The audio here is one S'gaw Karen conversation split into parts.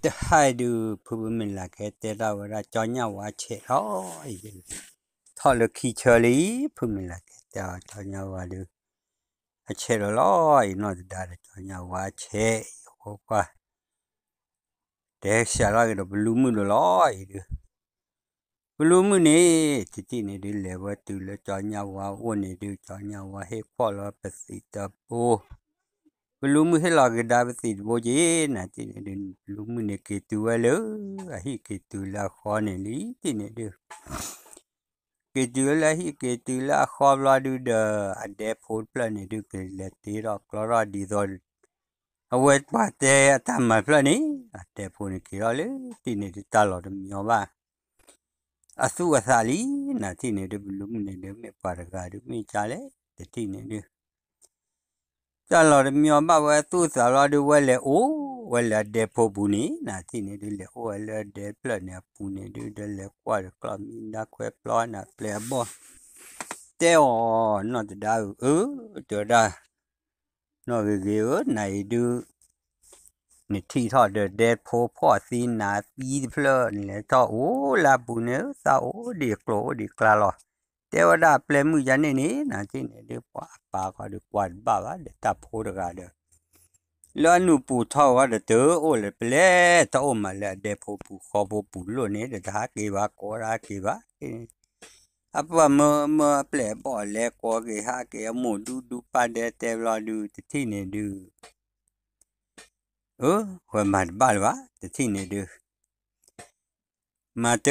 တဟါအံၤဒုး ဖုမုၢ်လၢ်ကဲတဲထီၣ်ဝဲဒၣ် ကၠီညၣ်ဝါဆဲးလီၤအံၤ, ထီၣ်လၢခံဆၢလံ, ဖုမုၢ်လၢ်ကဲတဲအီၤ ကၠီညၣ်ဝါဒုး အဆဲးလီၤလီၤအံၤ နီၢ်သဒါဒီး ကၠီညၣ်ဝါဆဲးအံၤ အဃိကွၢ် တဲစှၤထီၣ်က့ၤဒီး ပလူမုၣ်ဒိၣ်လီၤအံၤဒုး ပလူမုၣ်န့ၣ် တထံၣ်န့ၣ်ဒုး လဲၤဝဲတုၤလၢကၠီညၣ်ဝါအိၣ်န့ၣ်ဒုး ကၠီညၣ်ဝါဟ့ၣ်ခီၣ်လီၤပသံးတဘိ, ပလူမုၣ်ဟ့ၣ်လီၤကဒါပသံးတဘိက့ၤ နၤတထံၣ်န့ၣ်ဒုး ပလူမုၣ်န့ၣ်က့ၤတုၤဝဲလၢ အဟံၣ်က့ၤတုၤလၢအဃီန့ၣ်လံ တထံၣ်န့ၣ်ဒုး က့ၤတုၤဝဲလၢအဟံၣ်က့ၤတုၤလၢအဃီဘျီဒုးဒီး အဒဲဖိတဖျၢၣ်န့ၣ်ဒုး ကလဲၤတ့ထီၣ်ကျီထီၣ်ဒ်သိး အဝဲပှၤတဲအတၢ်မၤတဖျၢၣ်န့ၣ် အဒဲဖိန့ၣ်က့ၤထီၣ်လၢ တထံၣ်န့ၣ်ဒုး တၢ်လီၤတမံၤဘၣ် အသူၣ်အသးလံ နၤတထံၣ်န့ၣ်ဒုး ပလူမုၣ်န့ၣ်ဒုး မ့ၢ်ပှၤတဂၤဒုး မ့ၢ်ကလဲၣ် တထံၣ်န့ၣ်ဒုး တၢ်လီၤတမံၤဘၣ်ဝဲအသူၣ်အသးဘျီဒုး ဝဲလဲၤအိၣ်ဝဲလၢအဒဲဖိပူၤန့ၣ် နၤတထံၣ်န့ၣ်ဒုး လဲၤအိၣ်ဝဲလၢအဒဲတဖျၢၣ်န့ၣ်အပူၤန့ၣ်ဒုး ဒီးလဲၤကွၢ်ဒီးကျီၢ်မံဒါခွဲပျီနၤပျဲၢ်အဘီၣ် တဲအီၤ နီၢ်သဒါဧၢ အၢ တဲဝဲဒၣ် နီၢ်ဂ့ၤဂ့ၤဧၢ နၤအံၤဒုး နထံၣ်ထီၣ်ဒီးဒဲဖိဖှီၣ်သံနၤသံတဖျၢၣ် နလဲၤထီၣ်အိၣ်လၢအပူၤန့ၣ် သးအိၣ်ဒံးအကျိၤအိၣ်ဒံးအကျါလီၤ. တဲဝဲဒၣ်အပျဲၢ်မုၣ်ယါန့ၣ်န့ၣ် နၤတထံၣ်န့ၣ်ဒုး ပှၤအပၢ်ဃီဒုးကွၢ်တဘၣ်ဘၣ်ဒီးတၢ်ဖိတဂၤဒီး လၢအနုာ်ပူၤထီၣ်ဝဲဒီးတအိၣ်လၢၤ ပလဲၤတအိၣ်မးလၢအဒဲဖိပူၤဃီဖိပူၤလိၣ်န့ၣ်ဒီး တဟးက့ၤဘၣ် ကိးတဟးက့ၤဘၣ် အပှၤမၢမၢအပျဲၢ်အဘီၣ်လဲၤကိးက့ၤဟးက့ၤ အမိၢ်ဒူဒူပၢ်ဒဲတဲဘျီဒုး တထံၣ်န့ၣ်ဒုး အၢ ဝဲမၤတဘၣ်လၢၤဘၣ် တထံၣ်န့ၣ်ဒုး မၤတ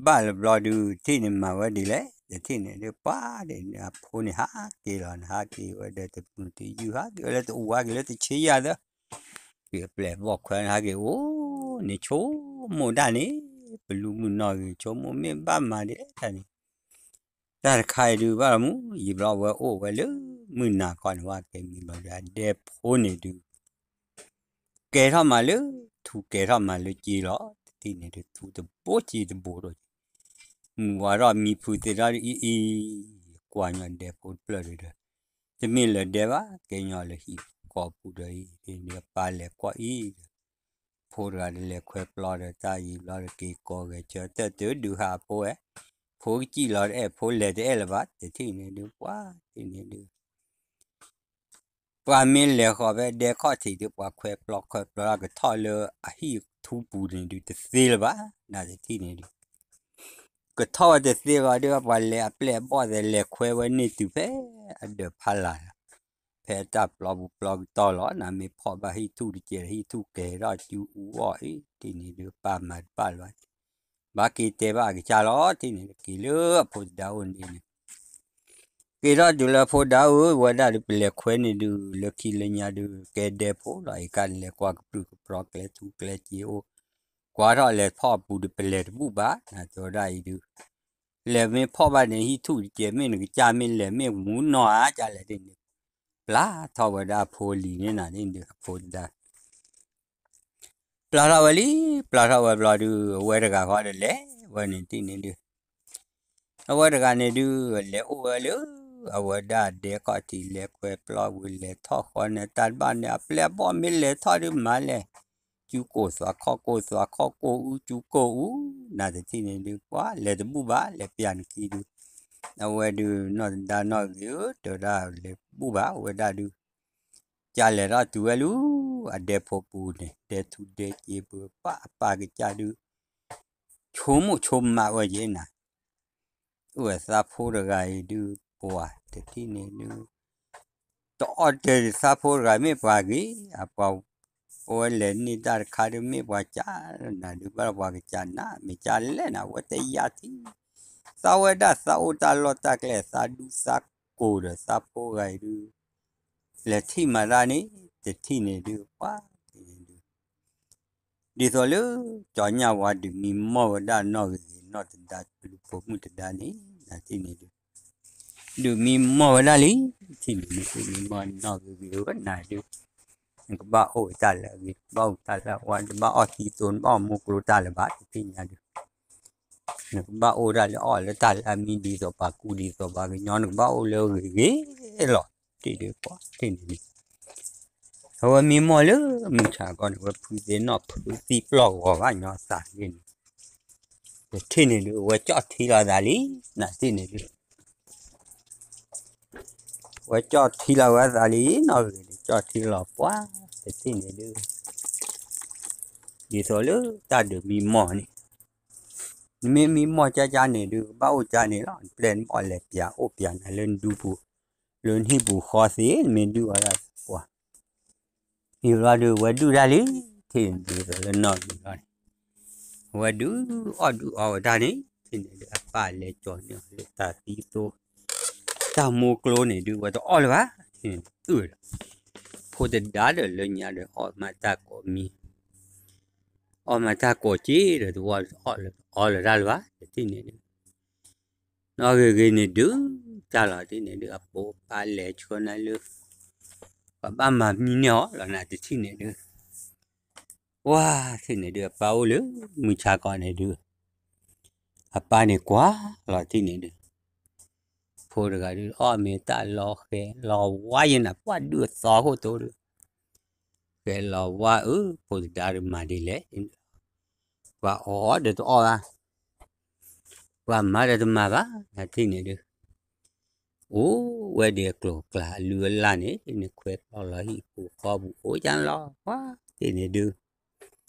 ဘၣ်လၢၤဘျီဒုး တထံၣ်န့ၣ်မၤဝဲဒ်လဲၣ် တထံၣ်န့ၣ်ဒုး ပှၤဒ်န့ၣ် အဖိန့ၣ်ဟးက့ၤလီၤ နဟးက့ၤဝဲဒီးတမုာ်တယုၢ် ဟးက့ၤဝဲလၢတအူး ဟးက့ၤလၢတဆ့ယၤသၢ က့ၤအပျဲၢ်အဘီၣ်ခွဲးန့ၣ် ဟးက့ၤအိၣ်န့ၣ် ဆိကမိၣ်ဒၣ်န့ၣ် ပလူမုၣ်နီၢ်ဂ့ၤ ဆိကမိၣ်မ့ၢ်ဘၣ်မၤဒ်လဲၣ်တၢ်န့ၣ် တၢ်တခါအံၤဒုးဘၣ်လီၤမူ ယံာ်ဘျီဝဲအိၣ်ဝဲလၢ မုၢ်နၤခီန့ၣ်ဝဲကဲမံၤဘျီဒီး အဒဲဖိန့ၣ်ဒုး ကဲထီၣ်မးလၢ ထူကဲထီၣ်မးလၢက့လီၤ တထံၣ်န့ၣ်ဒုး ထူတဘိက့တဘိဒီး မုၢ်ဝါထီၣ်မံဖုးသ့ၣ်ထီၣ်ဒ်အံၤအံၤ ကွၢ်ညီဒဲဖိတဖျၢၣ်ဒုးဒီး တမ့ၢ်လၢၤဒဲဘၣ် ကဲညီလၢဟံၣ်ကိာ်ပူၤဒီးအံၤ ဒ်န့ၣ်အပၢ်လဲၤကွၢ်အံၤဒီး ဖိတဂၤဒီးလဲၤခွဲးပျီဒီးတၢ်ယံၤဘျီဒီးက့ၤကိးဂဲၤဆၢ တၢ်တုၤဒုးဟးဖိဝဲ ဖိကစံၣ်လီၤတအဲၣ် ဖိလဲၤတအဲၣ်လၢၤဘၣ် တထံၣ်န့ၣ်ဒုး ပှၤတထံၣ်န့ၣ်ဒုး ပှၤမ့ၢ်လဲၤဃီၤဖဲဒဲခီၣ်ထံးဒုး ပှၤခွဲးပျီခွဲးပျီကထီၣ်လၢအဟံၣ်ထူပူၤန့ၣ်ဒုး တသ့လၢၤဘၣ် နတထံၣ်န့ၣ်ဒုး ကထီၣ်ဝဲတသ့ဘၣ်ဒုး ပှၤလဲၤအပျဲၢ်အဘီၣ်သဲးလဲၤခွဲးဝဲန့ၢ်တုၤဖဲအဒၢးဖးလၢ်လီၤ ဖဲတၢ်ပျီပူၤပျီကတီၢ်လီၤ နမ့ၢ်ဖီၣ်ဘၣ်ဟံၣ်ထူၣ်တကဲးဒီး ဟံၣ်ထူၣ်ကဲၤထီၣ်စုအူအီၣ်အံၤ တထံၣ်န့ၣ်ဒုး ပၢ်မၤတဘၣ်လၢၤဘၣ် ဘၣ်က့ၤတဲဘၣ်အကစၢ်လီၤ တထံၣ်န့ၣ်ဒုး က့ၤလၢအဖိသဒါအိၣ်န့ၣ်န့ၣ် က့ၤထီၣ်တုၤလၢအဖိသဒါအိၣ်ဝဲဒၣ်ဒုး ပလဲၤခွဲးန့ၣ်ဒုး လၢခံလၢညါဒုး ကဲဒဲဖိလီၤ အံၤကလဲၤကွၢ်ကပြုၢ်ကပြီၤကျဲထူကျဲစ့အိၣ် ကွၢ်ထီၣ်လဲၤဖီၣ်အပူၤဒုး ပလဲၤတဘူၣ်ဘၣ် နတဲဝဲဒၣ်အံၤဒုး လဲၤမ့ၢ်ဖီၣ်ဘၣ်န့ၣ် ဟံၣ်ထူၣ်တကဲး မ့ၢ်နကစၢ်မ့ၢ်လဲၤမ့ၢ်မူနီၢ်ဧါ ကလဲၤဒ်န့ၣ် ပျၢ်ထီၣ်ဝဲဒၣ်အဖိလံၤန့ၣ်နၤန့ၣ်ဒုး အဖိသဒါ ပျၢ်ထီၣ်ဝဲလံ ပျၢ်ထီၣ်ဝဲဘျီဒုး အဝဲတဂၤဃီဒီးလဲၤဝဲန့ၣ်တထံၣ်န့ၣ်ဒုး အဝဲတဂၤန့ၣ်ဒုး လဲၤအိၣ်ဝဲလၢ အဝဲဒၣ်ဒဲခီၣ်ထံးလဲၤခွဲးပျီဝံၤလဲၤထီၣ်ဃီန့ၣ် တၢ်တဘၣ်န့ၣ် အပျဲၢ်အဘီၣ်မ့ၢ်လဲၤထီၣ်ဒုးမၤလဲၣ် ကၠူကိၢ်သွးခီၣ်ကိၢ်သွးခီၣ်ကိၢ်အူကၠူကိၢ်အူ နတထံၣ်န့ၣ်ဒုး ပှၤလဲၤတဘူၣ်ဘၣ် လဲၤပျၢ်နခံဒုး အဝဲဒုး နီၢ်သဒါနီၢ်ဂ့ၤဧၢ တဲဝဲဒၣ်လဲၤတဘူၣ်ဘၣ် အဝဲဒၣ်ဒုး ကလဲၤထီၣ်တုၤဝဲလၢ အဒဲဖိပူၤန့ၣ် ဒဲထူဒဲစ့ပူၤ ပၢ်အပၢ်ကစၢ်ဒုး ဆိကမိၣ်ဆိကမးဝဲက့ၤနၤ အိၣ်ဝဲသးဖိတဂၤအံၤဒုး ပှၤတထံၣ်န့ၣ်ဒုး တအီၣ်တဲာ်သးဖိတဂၤမ့ၢ်ပှၤဂ့ၤ အပှၤ အဝဲလဲၤန့ၢ်တၢ်တခါဒုးမ့ၢ်ပှၤကၢ်နၤဒုး ဘၣ်ပှၤကစၢ်နၤ မ့ၢ်ကၢ်လဲၣ်နၤ အဝဲတယာ်ထံ သးဝဲဒၣ်သးအိၣ်တၢ်လီၢ်တၢ်ကျဲ သးဒူသးကိၢ်ဒီးသးဖိဂၤအံၤဒုး လဲၤထံၣ်မၤတၢ်န့ၣ် တထံၣ်န့ၣ်ဒုး ပှၤန့ၣ်ဒုး ဒ်သိးလၢ ကၠီညၣ်ဝါဒုးမံမီၢ်ဝဲဒၣ်နီၢ်ဂ့ၤဂ့ၤ နီၢ်သဒါ ပလူဖိမုၣ်သဒါန့ၣ် နတထံၣ်န့ၣ်ဒုး ဒုးမံမီၢ်ဝဲဒၣ်လံ တထံၣ်န့ၣ်ဒုးမံမီၢ်နီၢ်ဂ့ၤဂ့ၤဧၢ နၤဒုး နကဘၣ်အိၣ်တၢ်လၢအဂ့ၤ နကဘၣ်အိၣ်တၢ်လၢအဝါ နတဘၣ်အီၣ်သံသိ နဘၣ်အီၣ်မူကျိတၢ်လၢၤဘၣ် တသ့ၣ်ညါဒုး နကဘၣ်အိၣ်ဒၣ်လၢအီၣ်လၢတၢ်လၢအမံဒ်သိးပှၤကူဒ်သိးပှၤကညီ နကဘၣ်အိၣ်လၢဂ့ၤဂ့ၤလီၤ တထံၣ်ဒုး ပှၤတထံၣ်န့ၣ်ဒုး အဝဲမံမီၢ်လၢမုၢ်ဆါခီန့ၣ် ဝဲဖုသ့ၣ်နီၣ်ဖုသံပျီၢ်ဂီၤဘၣ်ညီသးန့ၣ်, တထံၣ်န့ၣ်ဒုး အဝဲကၠီၣ်ထံလီၤသးလံ, နၤတထံၣ်န့ၣ်ဒုး ဝဲကၠီၣ်ထံလီၤဝဲသးလံ, နီၣ်ဂ့ၤန့ၣ် ကၠီၣ်ထံလီၤပှၤ, တထံၣ်န့ၣ်ဒုး ဒ်သိးလၢတၢ်ဒုးမံမီၢ်န့ၣ်, နမ့ၢ်မံမီၢ်ကၠါကၠါန့ၣ်ဒုး ကဘၣ်အိၣ်ကၠါန့ၣ်လီၤ, နပျဲၢ်နဘီၣ်လဲၤပၠးအိၣ်ပၠးနၤလၢနဒူပူၤ, လၢနဟံၣ်ပူၤဃီသ့, နမ့ၢ်ဒုးအီၤဒၣ်ပှၤ ယံာ်ဘျီဒုး ဝဲဒုးဒၣ်လံ, ထံၣ်န့ၣ်ဒုးသိးလၢနီၣ်ဂံၢ်ဘျီန့ၣ်, ဝဲဒုးအီၣ်ဒုးအီဝဲဒၣ်န့ၣ်, ထံၣ်န့ၣ်ဒုး အပၢ်လဲၤကၠီၤန့ၢ်အီၤလၢတၢ်သံသိ, တၢ်မူကျိန့ၣ်ဒုး ဝဲတအီၣ်လၢၤဘၣ်, ထံၣ်န့ၣ်ဒုး, ဖိတဒါဒီးလၢညါဒီးအီၣ်မးတၢ်ကိးမံၤ, အီၣ်မးတၢ်ကိးက့ဒီးတဝီတအီၣ်လၢၤတၢ်လၢၤဘၣ်, ထံၣ်န့ၣ်ဒုး နီၢ်ဂ့ၤဂ့ၤန့ၣ်ဒုး, တၢ်လီၤတထံၣ်န့ၣ်ဒုး အပိာ်ပၢ်လဲၤဆှၢနၤလၢ ပှၤဘၣ်မၤမံန့ၢ်အီၤလီၤနၤတထံၣ်န့ၣ်ဒုး, ဝါ, ထံၣ်န့ၣ်ဒုး အပၢ်အိၣ်လၢမုၢ်ဆါခီန့ၣ်ဒုး, အပၢ်န့ၣ်ကွၢ်လီၤတထံၣ်န့ၣ်ဒုး, ဖိတဂၤဒုး အီၣ်မ့ၢ်တၢ်လီၤဃဲၤလီၤဝါယဲနၤ ပှၤဒုးအသီခိၣ်တိဒုး, ဃဲၤလီၤဝါအၢ ဖိတဒါဒုးမၤဒ်လဲၣ်, ပှၤအီၣ်ဒီးတအီၣ်ဘၣ်, ပှၤမၤဒီးတမၤဘၣ်, နၤတထံၣ်န့ၣ်ဒုး အိၣ်ဝဲဒ်အကျိၤအကျဲအလုၢ်အလၢ်န့ၣ် နခွဲးကျီၢ်လီၤဟံၣ်ပူၤဃီပူၤအိၣ်ကၢလီၤ, ဝါ, ထံၣ်န့ၣ်ဒုး,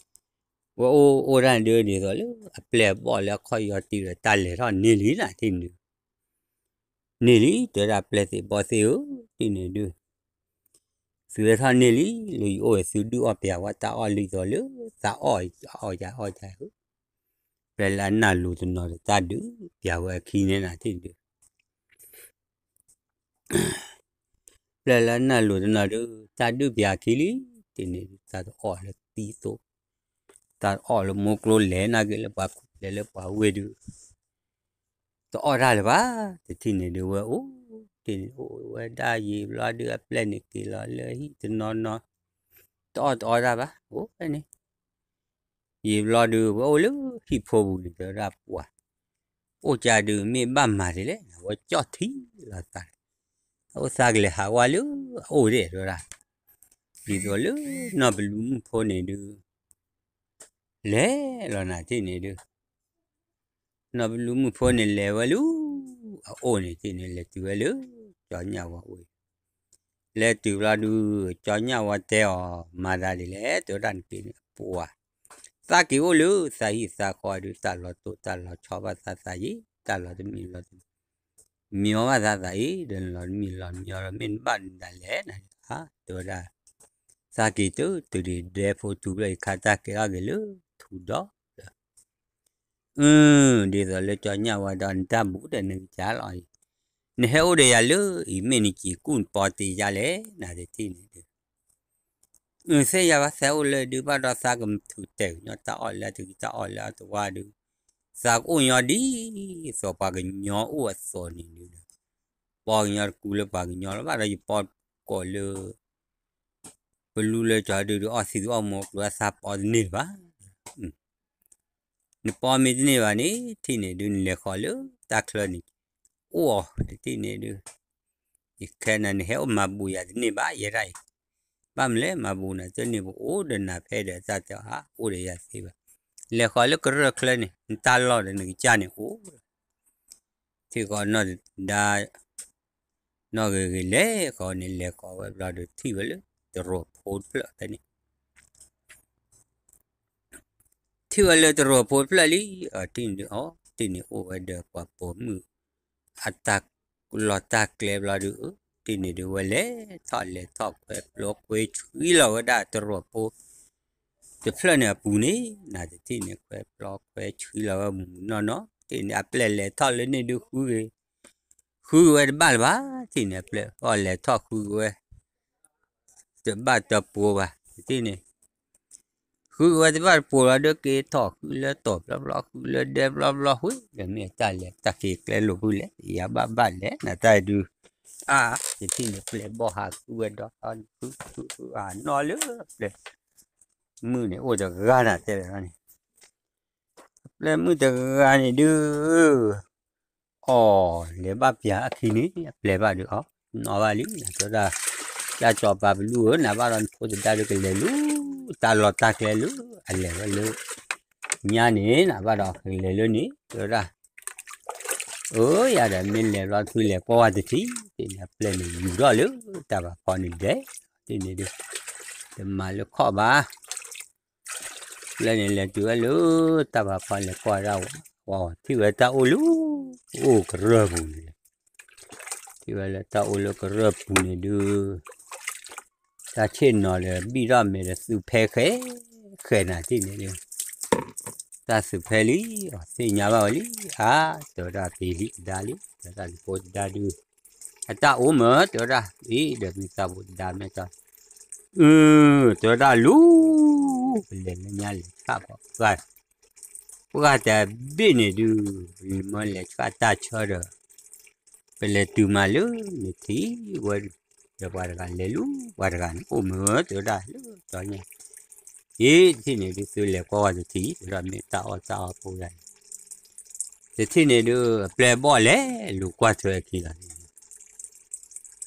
ဝဲအိၣ်အိၣ်ဒၣ်န့ၣ်ဒုး ဒ်သိးလၢအပျဲၢ်အဘီၣ်လၢအခီၣ်ယီၤတံၢ်ဒီးတၢ်လဲၤထီၣ်န့ၢ်လံနၤ ထံၣ်န့ၣ်ဒုး, န့ၢ်လံ တဲဒၣ်ပျဲၢ်သ့ၣ်ဘီၣ်သ့ၣ်ဧၢ, ထံၣ်န့ၣ်ဒုး သုဟဲထီၣ်န့ၢ်လံ, လၢယအိၣ်သုဒုးအီၣ်ပၠးဝဲတၢ်အီၣ်လံသိးလၢ သးအီၣ်အီၣ်ယၤအီၣ်ယၤဧၢ, ပျဲၢ်လၢအနၢ်လိၤတနီၤဒီးတၢ်ဒုးပၠးဝဲအခံန့ၣ်နၤ ထံၣ်န့ၣ်ဒုး ပျဲၢ်လၢအနၢ်လိၤတနီၤဒုး တၢ်ဒုးပၠးအခံလံ, ထံၣ်န့ၣ်ဒုး တၢ်တအီၣ်လၢသံသိး, တၢ်တအီၣ်လၢမူကျိလဲၣ် နာ်က့လၢပှၤခူၣ်လဲၣ်လၢပှၤဝ့ၢ်ဒုး တအီၣ်တၢ်လၢၤဘၣ်, တထံၣ်န့ၣ်ဒုးဝဲအိၣ်, ထံၣ်န့ၣ်အိၣ်ဝဲဒၣ်ယံာ်ဘျီဒုး အပျဲၢ်န့ၣ်က့ၤလီၤလၢဟံၣ်တနီၤနီၤ, တအီၣ်တအီတၢ်ဘၣ်, အိၣ်ဝဲန့ၣ်, ယံာ်ဘျီဒုးဝဲအိၣ်လၢဟံၣ်ဖိပူၤန့ၣ် တဲဝဲဒၣ်ပှၤ, အိၣ်ကၢဒုးမ့ၢ်ဘၣ်မၤဒ်လဲၣ် ဝဲကၠီၣ်ထံလီၤသး, အအိၣ်သးကလဲၤဟးဝဲလၢအအိၣ်ဒဲးတဲဝဲဒၣ်, ဒ်သိးလၢနီၢ်ပလူမုၣ်ဖိန့ၣ်ဒုး လဲၤလီၤနၤ ထံၣ်န့ၣ်ဒုး နီၢ်ပလူမုၣ်ဖိန့ၣ်လဲၤဝဲလၢ အအိၣ်န့ၣ် ထံၣ်န့ၣ် လဲၤတုၤဝဲလၢ ကၠီညၣ်ဝါအိၣ်အံၤ, လဲၤတုၤဘျီဒုး ကၠီညၣ်ဝါတဲအီၤ မၤသးဒ်လဲၣ် တဲဝဲဒၣ်နက့ၤန့ၣ် ပှၤ, သးက့ၤအိၣ်လၢသးဟံၣ်သးဃီဒုး တၢ်လီၤတိၢ်တၢ်လီၤဆီဘၣ်သးသးအံၤ တၢ်လီၤတမံၤလီၤတမံၤ မံအီၤဘၣ်သးသးအံၤ ဒီးနလီၤတမံၤလီၤမံအီၤဒီး မ့ၢ်နဘၣ်နဒၣ်လဲၣ်နၤ တဲဝဲဒၣ် သးက့ၤတုၤတုၤဒံးဒဲဖိထူဖျၢၣ်အံၤ ခါတၢ်ကဲထီၣ်က့ၤလၢထူဒီး အၢ ဒ်သိးလၢကၠီညၣ်ဝါဒီးနတၢ်ဘူးဒီးနကစၢ်လီၤအံၤ, နဟဲအိၣ်ဒီးယၤလၢအံၤ မ့ၢ်နစံးကူၣ်နပီတ့ၢ်ယၤလဲၣ် နၤတထံၣ်န့ၣ်ဒုး အၢ သ့ၣ်ညါဘၣ် သးအိၣ်လၢဒုးဘၣ်ဒီးသးကထုးတဲာ်ကညီတၢ်အီၣ်လၢတဂ့ၤ တၢ်အီၣ်လၢအတဝါဒုး သးကအိၣ်ညီဒ်သိးပှၤကညီအိၣ်အသိးန့ၣ်ဒုး ပီကညီတကူလၢပှၤကညီလီၤ ဘၣ်ဒီးယပီကိးလၢ ပလူလၢကၠီဒုးဒုးအီၣ်သံးသူအီၣ်မူကျိၤအသးပီတန့ၢ်ဘၣ် နပီမ့ၢ်တန့ၢ်ဘၣ်န့ၣ် ထံၣ်န့ၣ်ဒုးနလဲၤဃီၤလၢတၢ်ချၢန့ၣ် အိၣ်အီၤတထံၣ်န့ၣ်ဒုး ယခဲနၤနဟဲအိၣ်မၤဘူၣ်ယၤတန့ၢ်ဘၣ် ယဲဒၣ်အံၤ, ဘၣ်မနုၤလဲၣ် မၤဘူၣ်နၤတန့ၢ် ပအိၣ်ဒီးနၤဖဲဒီးတၢ်တဲအီၤ အိၣ်ဒီးယၤသ့ဘၣ်, လဲၤဃီၤလၢကရၢၢ်ချၢန့ၣ် နတၢ်လီၢ်ဒီးနကစၢ်န့ၣ်အိၣ် ထံၣ်ဃီၤနီၢ်ဒါ နီၢ်ဂ့ၤဂ့ၤလဲၤဃီၤန့ၣ် လဲၤဃီၤဝဲဘျီဒီးထံၣ်ဝဲလၢ တရိာ်ဖိတဖျၢၣ်ဖဲန့ၣ် ထံၣ်ဝဲလၢတရိာ်ဖိတဖျၢၣ်လံ, အထံၣ်န့ၣ်ဒုး အီၤ ထံၣ်န့ၣ်အိၣ်ဝဲဒီးပှၤပိာ်မုၣ် အတၢ်လီၢ်တၢ်ကျဲဘျီဒုး ထံၣ်န့ၣ်ဒုးဝဲလဲၤထီၣ်လဲၤထီၣ်ခွဲးပျီခွဲးဆှံလီၤဝဲဒၣ်တရိာ်ဖိ တဖျၢၣ်န့ၣ်အပူၤန့ၣ် နၤတထံၣ်န့ၣ်ခွဲးပျီခွဲးဆှံလီၤဝဲမုၢ်မုၢ်နီၢ်နီၢ် ထံၣ်န့ၣ်အပျဲၢ်လဲၤထီၣ်လၢန့ၣ်ဒုးဃုဂ့ၤ ဃုက့ၤဝဲတဘၣ်လၢၤဘၣ်, ထံၣ်န့ၣ်အပျဲၢ် အီၣ်လဲၤထီၣ်ဃုက့ၤဝဲ တဘၣ်တပှိၤဘၣ်, ထံၣ်န့ၣ် ဃုက့ၤဝဲတဘၣ်တပှိၤလီၤ ဒီးက့ၤထီၣ်ဃုလၢတီၤဘျီဘျီ ဃုလၢဒဲဘျီဘျီ ဃုဒီးမ့ၢ်တၢ်လဲၤတၢ်က့ၤကျဲလိာ်ဖုလဲၣ် ယၤဘၣ်ဘၣ်လဲၣ် နတၢ်ဒုး အါ ယထံၣ်န့ၣ်ပျဲၢ်ဘီၣ်ဟးဃုဝဲဒီး ဃုဃုဃု အနီၢ်လၢပျဲၢ် မုၢ်န့ၣ်အိၣ်တဂၤနၤတဲဝဲဒၣ်န့ၣ် ပျဲၢ်မုၣ်တဂၤန့ၣ်ဒုး အီၣ်လဲၤဘၣ်ပျၢ်အခံန့ၣ် အပျဲၢ်ဘၣ်ဒုးအီၣ် နီၢ်ဘၣ်လံ တဲဝဲဒၣ် တၢ်ကၠီၤပၤပလူဧၢ, နဘၣ်ဒီးနဖိသဒါဒုးကလဲၤလၢ တၢ်လီၢ်တၢ်ကျဲလၢ အလဲၤဝဲလၢ ညါန့ၣ် နဘၣ်ဒီးကလဲၤလၢန့ၣ် တဲဝဲဒၣ်, အၢ ယၤဒီးမ့ၢ်လဲၤဘျီသုလဲၤကွၢ်ဝဲတထံၣ်, တထံၣ်န့ၣ် ပျဲၢ်န့ၣ်ယူၤထီၣ်လၢတၢ်ဘၣ်ဖီန့ၣ်ဒဲး, တထံၣ်န့ၣ်ဒုး တမၤလၢခီၣ်ဘၣ် ပျဲၢ်န့ၣ်လဲၤတုၤဝဲလၢ တၢ်ဘၣ်ဖီလဲၤကွၢ်ဒၣ်ဝဲ, ဝဲထံၣ်ဝဲတၢ်အိၣ်လၢ အိၣ်ကရၢၢ်ပူၤန့ၣ်, ထံၣ်ဝဲလၢတၢ်အိၣ်လၢကရၢၢ်ပူၤန့ၣ်ဒုး, တၢ်ဆ့ၣ်နီၤဒီးဘံၣ်ထီၣ်မဲာ်ဒီးသုးဖဲဃဲ, ဃဲနၤထံၣ်န့ၣ်ဒုး, တၢ်သုးဖဲလံ, အီၤသ့ၣ်ညါဘၣ်ဝဲလံ, အါ, တဲဝဲဒၣ်ပ့ၤလံသဒါလံ, တဲဝဲဒၣ်နဖိသဒါဒုး အတၢ်အိၣ်မး တဲဝဲဒၣ်, အံၤဒီးမ့ၢ်သးဖိသဒါမ့ၢ်တၢ်, အၢ, တဲဝဲဒၣ်လူၤ, ပလဲၤလၢညါလဲၤဆှၣ်ပှၢ်, ပှၢ်တဘ့ၣ်န့ၣ်ဒုး, မ့ၢ်လဲၤဆှၣ်တၢ်ဆၢဒီး, ပလဲၤတုၤမးလၢနထံၣ်ဝဲ, ဒီးပှၤတဂၤလဲၤလူၤ, ပှၤတဂၤန့ၣ်အိၣ်မး တဲဝဲဒၣ်လၢကၠီညၣ်, အံၤတထံၣ်န့ၣ်ဒုး သုလဲၤကွၢ်ဝဲတထံၣ် တဲဝဲဒၣ်မ့ၢ်တၢ်အီၣ်တၢ်အီဖိဒၣ်န့ၣ် တထံၣ်န့ၣ်ဒုး ပျဲၢ်ဘီၣ်လဲၤလူၤကွၢ်ထွဲအခံလီၤ,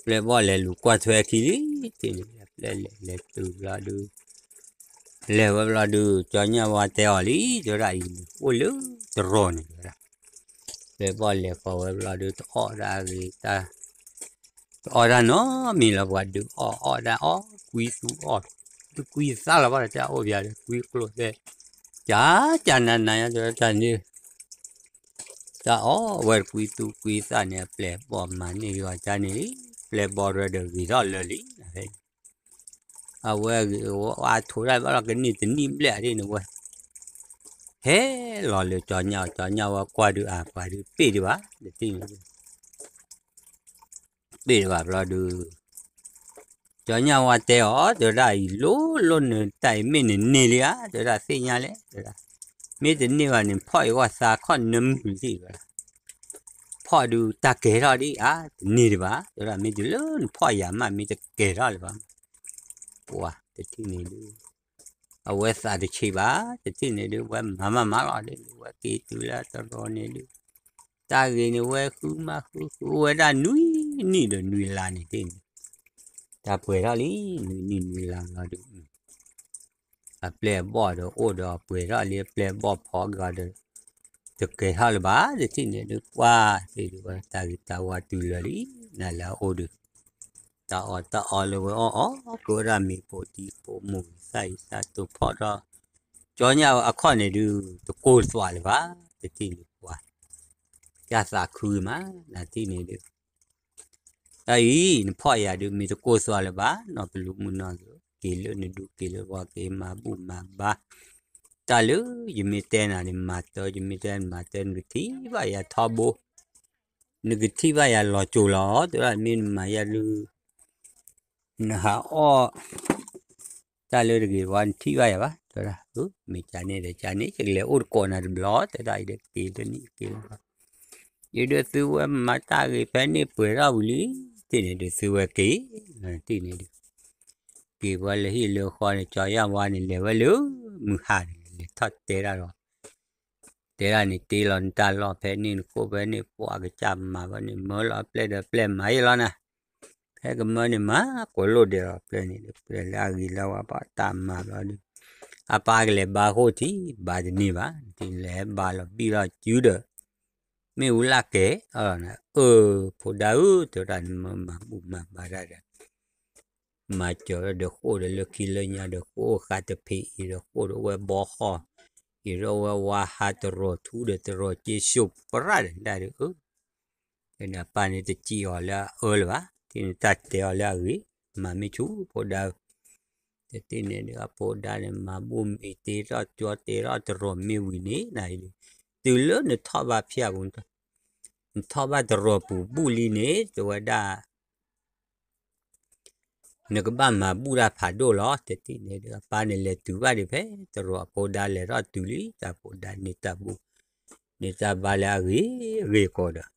ပျဲၢ်ဘီၣ်လဲၤလူၤကွၢ်ထွဲအခံလံ, တထံၣ်န့ၣ် ပျဲၢ်လဲၤလဲၤတုၤဘျီဒုး, လဲၤဝဲဘျီဒုး ကၠီညၣ်ဝါတဲအီၤလံ, တဲဝဲဒၣ်အံၤန့ၣ် အိၣ်လၢတရီၤန့ၣ် တဲဝဲဒၣ်, ပျဲၢ်ဘီၣ်လဲၤဃီၤဝဲဘျီဒုး တအီၣ်ဒၣ်ဂ့ၤတၢ် တအီၣ်တၢ်နီတမံၤလီၤ, ပှၤဒုးအီၣ်အီၣ်ဒၣ်အီၣ် ကွံသူအီၣ်, ဒုးကွံသၣ်လီၤဘၣ်ဒီး တၢ်အိၣ်ပယၤဒီး ကွံကျိၣ်သဲး, ကၢ်ကၢ်နးနးညါ တဲဝဲတၢ်န့ၣ်, တၢ်အီၣ်ဝဲကွံသူကွံသၣ်န့ၣ် အပျဲၢ်ဘီၣ်မၤန့ၢ်က့ၤအီၤကၢ်န့ၣ်လံ, ပျဲၢ်ဘီၣ်ရဲဒီးဂ့ၤထီၣ်လၢာ်လံ, အဝဲဂ့ၤဝါထိးတၢ်ဘၣ်လီၤ ကန့ၢ်တနံၣ်ဘျဲၣ်ဒ်န့ၣ်ဝဲ, ဟဲလီၤလၢကၠီညၣ်, ကၠီညၣ်ဝဲကွၢ်ဒုးအပှၤဒုးပ့ၢ်ဒံးဘၣ်, တထံၣ်န့ၣ် ပ့ၢ်ဒံးဘၣ်ဘျီဒုး, ကၠီညၣ်ဝါတဲအီၤ တဲဝဲဒၣ်အံၤ လိၣ်လိၣ်နတၢ်အံၤမ့ၢ်နန့ၢ်လံဧါ, တဲဝဲဒၣ်သ့ၣ်ညါလဲၣ်, တဲဝဲဒၣ်, မ့ၢ်တန့ၢ်ဘၣ်န့ၣ် ဖီၣ်အံၤဝဲသးခီၣ်နၢမုၢ်လံ, ဖီၣ်ဒုးတၢ်ကဲၤထီၣ်ဒံးဧါ, တန့ၢ်ဒံးဘၣ်, တဲဝဲဒၣ် မ့ၢ်တုၤလၢနဖီၣ်ယၤမး မ့ၢ်တကဲၤထီၣ်လၢၤဘၣ်, ပှၤတထံၣ်န့ၣ်ဒုး အဝဲသးတဆံးဘၣ်, တထံၣ်န့ၣ်ဒုး ဝဲမၤမးမးလီၤဒ်န့ၣ် ဝဲက့ၤတုၤလၢတရီၤန့ၣ်ဒုး, တၢ်ဂ့ၤန့ၣ် ဝဲဃုမးဃုဃုဝဲဒၣ်နွံနံၣ်ဒီးနွံလါန့ၣ်ဒ်န့ၣ်, တၢ်ပှဲၤထီၣ်လံ, နွံနံၣ်နွံလါလီၤဒုး, အပျဲၢ်အဘီၣ်ဒီးအိၣ်ဒီးပှဲၤထီၣ်လံ, အပျဲၢ်အဘီၣ်ဖီက့ၤအီၤဒီး တကဲၤထီၣ်လၢၤဘၣ်, တထံၣ်န့ၣ်ဒုး ပှၤသ့ၣ်ဒုးဝဲတၢ်ဂ့ၤတၢ်ဝါတုၤလၢာ်လံ, နၤလၢအအိၣ်ဒုး တၢ်အီၣ်တၢ်အီလၢဝဲအီၣ်အီၣ် ကဝဲဒၣ်မ့ၤပိာ်တံၤပိာ်မိၢ်သၣ်အံၤသၣ်တိာ်ဖီၣ်ထီၣ်, ကၠီညၣ်အခီၣ်န့ၣ်ဒုး တကိၢ်သွးလၢၤဘၣ်, တထံၣ်န့ၣ်ပှၤ တၢ်သးခုမး, နထံၣ်န့ၣ်ဒုး တၢ်အံၤ နဖီၣ်ယၤဒုး မ့ၢ်တကိၢ်သွးလၢၤဘၣ်, နီၢ်ပလူးမုၢ်နီၢ်က့ၤ က့ၤလၢနဒူက့ၤလၢပှၤက့ၤမၤဘူၣ်မၤဘါ, တၢ်လၢယမ့ၢ်တဲနၤန့ၣ် မၤတၢ် ယမ့ၢ်တဲနၤမၤတၢ် နကထံၣ်ဘၣ်ယၤထီဘိ နကထံၣ်ဘၣ်ယၤလီၤစိၤလီၤ, တဲဝဲဒၣ် မ့ၢ်နမၤယၤဒုး နဟးအီၣ် တၢ်လၢတဂ့ၤဝဲ နထံၣ်ဘၣ်ယၤဘၣ်, တဲဝဲဒၣ်, မ့ၢ်ကန့ၣ်ဒီးကန့ၣ် ယကလဲၤအိၣ်တကိးနၤတဘျီ, တဲဒၣ်အံၤဒီးက့ၤတနံၣ်က့ၤလီၤ, ယဒုးသုဝဲမၤတၢ်ဂ့ၤဖဲန့ၣ်ပှဲၤထီၣ်ဝံၤလံ, တထံၣ်န့ၣ်ဒုးသုဝဲက့ၤ, တထံၣ်န့ၣ်ဒုး က့ၤဝဲလၢဟံၣ်လၢဃီန့ၣ် ကၠီယၢ်ဝါန့ၣ် လဲၤဝဲလၢမုၢ်ဟါန့ၣ် လဲၤထီၣ်တဲဒၣ်ဒီး တဲဒၣ်န့ၣ် တ့လီၤနတၢ်လီၢ်ဖဲန့ၣ် နခိၣ်ဖဲန့ၣ် ပှၤကစၢ်မၤဘၣ်န့ၣ် မၢလီၤအပျဲၢ်ဒီးပျဲၢ်မၤယ့ၢ်လီၤနၤ, ဖဲကမၢန့ၣ်မၤ ကွဲးလိာ်ဒဲးလီၤပျဲၢ်န့ၣ်ဒီး ပျဲၢ်လၢအဂ့ၤလၢဝါဘၣ်တၢ်မၤဘျီဒုး အပၢ်ကလဲၤဘါဃိၣ်ထံ ဘါတန့ၢ်ဘၣ်, တထံၣ်န့ၣ်လဲၤဘါလီၤဘံၣ်လီၤစုဒီး မ့ၣ်အူလၢ်ကဲၤအီၤလီၤနၤ, အၢ ဖိဒါဧၢ တဲဝဲဒၣ် နမၢမၤဘူၣ်မၤဘါတၢ်ဒီး မၤစၢၤဒီးဃိၣ်ဒီးလၢခံလၢညါဒီးဃိၣ်ဃးတဖံးအံၤဒီးဃိၣ်ဒီးဝဲဘီဃီ, အံၤဒီးဝဲဝါဟးတရီၤထူဒီးတရီၤက့ၤစိးပြၢ်ဒီးဒၣ်ဒီး အၢ တန့ၣ်အပၢ်န့ၣ်တစံးအီၤလၢအအၢလၢၤဘၣ်, တန့ၣ်တၢ်တဲအီၤလၢအဂ့ၤ, မၤမ့ၢ်ဆူၣ်ဖိဒါဧၢ, တထံၣ်န့ၣ်ဒုးအဖိဒါန့ၣ် မၤဘူၣ်မ့ၢ်တ့ထီၣ်ကၠီတ့ထီၣ်တရီၤမ့ၢ်ဝံၤန့ၣ် နၤအံၤဒုး တုၤလၢနထီၣ်ဘၣ်ဖၠၣ်ပူၤ နထီၣ်ဘၣ်တရီၤပူၤဘူၣ်လံန့ၣ် တဲဝဲဒၣ် နကဘၣ်မၤဘူၣ်တၢ်ဖးဒိၣ်လီၤ. တထံၣ်န့ၣ်ဒုး အပၢ်န့ၣ်လဲၤတုၤဘၣ်ဒံးဖဲ တရီၤအဖိဒါလဲၤထီၣ်တုၤလံ, တၢ်ဖိဒါန့ၢ်တၢ်ဘူၣ် န့ၢ်တၢ်ဘါလၢအဂ့ၤဂ့ၤကီးဒီး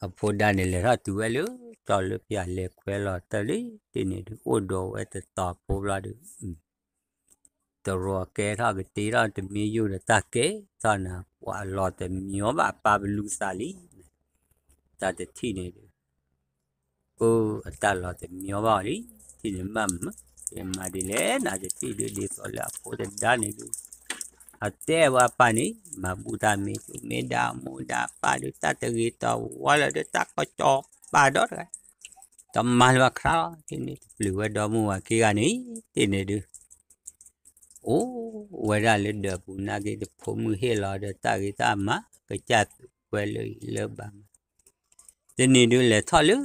အဖိဒါန့ၣ်လဲၤထီၣ်တုၤဝဲလၢ ကၠီလၢဖၠၣ်လဲၤခွဲလီၤတၢ်လံ, တထံၣ်န့ၣ်ဒုး အိၣ်ဒီးဝဲတတီၤဖိဘျီဒုး တရီၤကဲထီၣ်ကတ့ထီၣ်တမံၤယိၣ်ဒီးတၢ်ကဲထီၣ်နၤ ပှၤလီၤတမံၤဘၣ် အပၢ်ပလူၤသးလံ, တၢ်တထံၣ်န့ၣ်ဒုး ပအတၢ်လီၤတမံၤဘၣ်အီၤလံ, ထံၣ်န့ၣ်မးမး, မၤဒ်လဲၣ်နၤတထံၣ်ဒုး ဒ်သိးလၢအဖိတဒါန့ၣ်ဒုး အတဲဝဲအပၢ်န့ၣ် မၤဘူၣ်တၢ်မ့ၢ်သူမ့ၢ်ဒါ အမိၢ်ဒါပၢ်ဒုး တၢ်တဂ့ၤတဝါလၢၤဒီး တၢ်ကစီၤပၤဒီးတဂၤ တမၤလၢၤဘၣ်ခရါလီၤ, တထံၣ်န့ၣ် တပျုာ်ဝဲဒီမါဝၤခံဂၤန့ၣ် တထံၣ်န့ၣ်ဒုး အိၣ်ဝဲဒၣ်လၢဒၢးပူၤနာ်က့ တဖိမုၣ်ဟ့ၣ်လီၤဒီး တၢ်ဂ့ၤတၢ်မၤ ကစၢ်သူဝဲလၢအံၤလၢဘၣ်မး, တနံၤဒုး လဲၤထီၣ်လၢ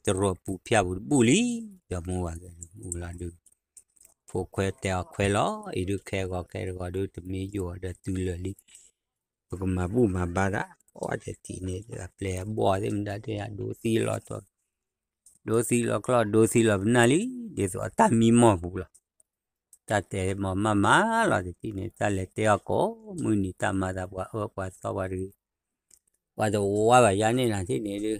တရိာ်ပူၤဖၠၣ်ပူၤတဘူၣ်လံ, ဒီမါဝၤဂၤဒုး အိၣ်လီၤဒုး ဖိခွဲတဲအီၤခွဲလီၤ, အံၤဒုးခဲဂီၤခဲတဂီၤဒုး တမ့ၢ်ယိာ်အီၤဒီးတုၤလၢာ်လံ, ပကမၤဘူၣ်မၤဘါတၢ်, အီၣ်တထံၣ်န့ၣ် အပျဲၢ်အဘီၣ်သ့ၣ်မတၤဒုး ဒိသံလီၤတီၤ ဒိသံလီၤကျီၢ် ဒိသံလီၤပနၢ်လံ, ဒ်သိးအတၢ်မံမီၢ်ပူၤလီၤ, တၢ်တဲမၤမၤမၤလီၤ, တထံၣ်န့ၣ် တၢ်လဲၤတဲအီၤကိးမုၢ်နံၤ တၢ်မၤသးပှၤအၢပှၤသီပှၤတဂ့ၤ, ပှၤတဝါဘၣ်ယါန့ၣ်နၤ တထံၣ်န့ၣ်ဒုး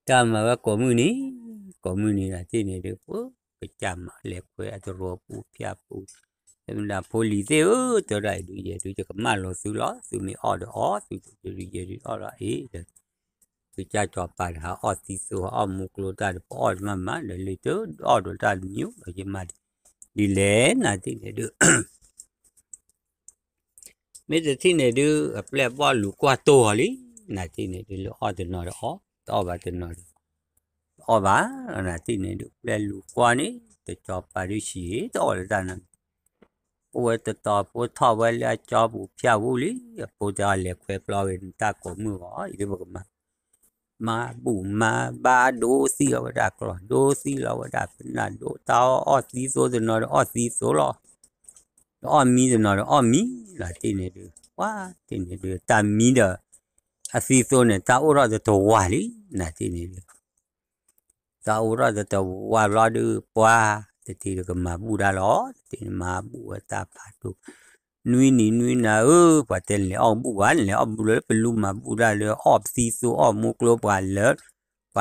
တၢ်မၤဝဲကိးမုၢ်နံၤ ကိးမုၢ်နံၤနၤ တထံၣ်န့ၣ်ဒုး ပကစၢ်မၤလဲၤခွဲအတရိာ်ပူၤဖၠၣ်ပူၤ, မ့ၢ်ဒၣ်ဖိလံၤသ့ၣ်ဧၢ, တဲဝဲဒၣ်အံၤဒုး ယဲဒုး ယကမၣ်လိာ်သုလီၤ, သုမ့ၢ်အီၣ်ဒီးအီၣ် သုတဒုး ယဲဒုးအီၣ်လီၤအံၤဒီး သုကစၢ်စီၤပၤတဟးအီၣ်သံသိ ဟးအီၣ်မူကျိတၢ်ဒီး ပအီၣ်တမၤမၤဒီး လၢတအီၣ်ဒီးတၢ်တမံၤဒီး ယမၤ ဒ်လဲၣ်နၤ တထံၣ်န့ၣ်ဒုး မ့ၢ်တထံၣ်န့ၣ်ဒုး အပျဲၢ်ဘီၣ်လူၤကွၢ်တိၢ်အီၤလံ, နၤ တထံၣ်န့ၣ်ဒုး လၢအီၣ်တနီၤဒီးအီၣ် တအီၣ်ဘၣ်တနီၤဒီး တအီၣ်ဘၣ်, နၤ တထံၣ်န့ၣ်ဒုး ပျဲၢ်လူၤကွၢ်န့ၣ် တစီၤပၤဒုးဆံး တအီၣ်လၢတၢ်နီတမံၤ, အိၣ်ဝဲတတီၤဖိထီၣ်ဝဲလၢအကၠီပူၤဖၠၣ်ပူၤလံ, အဖိတဂၤလဲၤခွဲပျီဂ့ၤ နတၢ်ကိးမုၢ်ဂီၤ အံၤဒုးပကမၤ မၤဘူၣ်မၤဘါဒိသံလီၤဝဲဒၣ်ကျီၢ် ဒိသံလီၤဝဲဒၣ်ပနၢ်ဒိ တၢ်အီၣ်အီၣ်သံသိတနီၤဒီးအီၣ်သံသိလီၤ, ဒီးအီၣ်မံတနီၤဒီးအီၣ်မံလီၤ တထံၣ်န့ၣ်ဒုး, ပှၤ တထံၣ်န့ၣ်ဒုး တၢ်မံဒီး အသံသိန့ၣ် တၢ်အိၣ်ထီၣ်တတဝၤလံ, နၤ တထံၣ်န့ၣ်ဒုး တၢ်အိၣ်ထီၣ်တတဝၤဘျီဒုး ပှၤ တထံၣ်ဒုးကမၤဘူၣ်တၢ်လီၤ, တထံၣ်န့ၣ်မၤဘူၣ်ဝဲတၢ်ဖးဒိၣ်, နွံနံၤနွံနၤဧၢ, ပှၤတဲနလဲၤအီၣ်ဘူၣ်ဘၣ် နလဲၤအီၣ်ဘူၣ်လၢ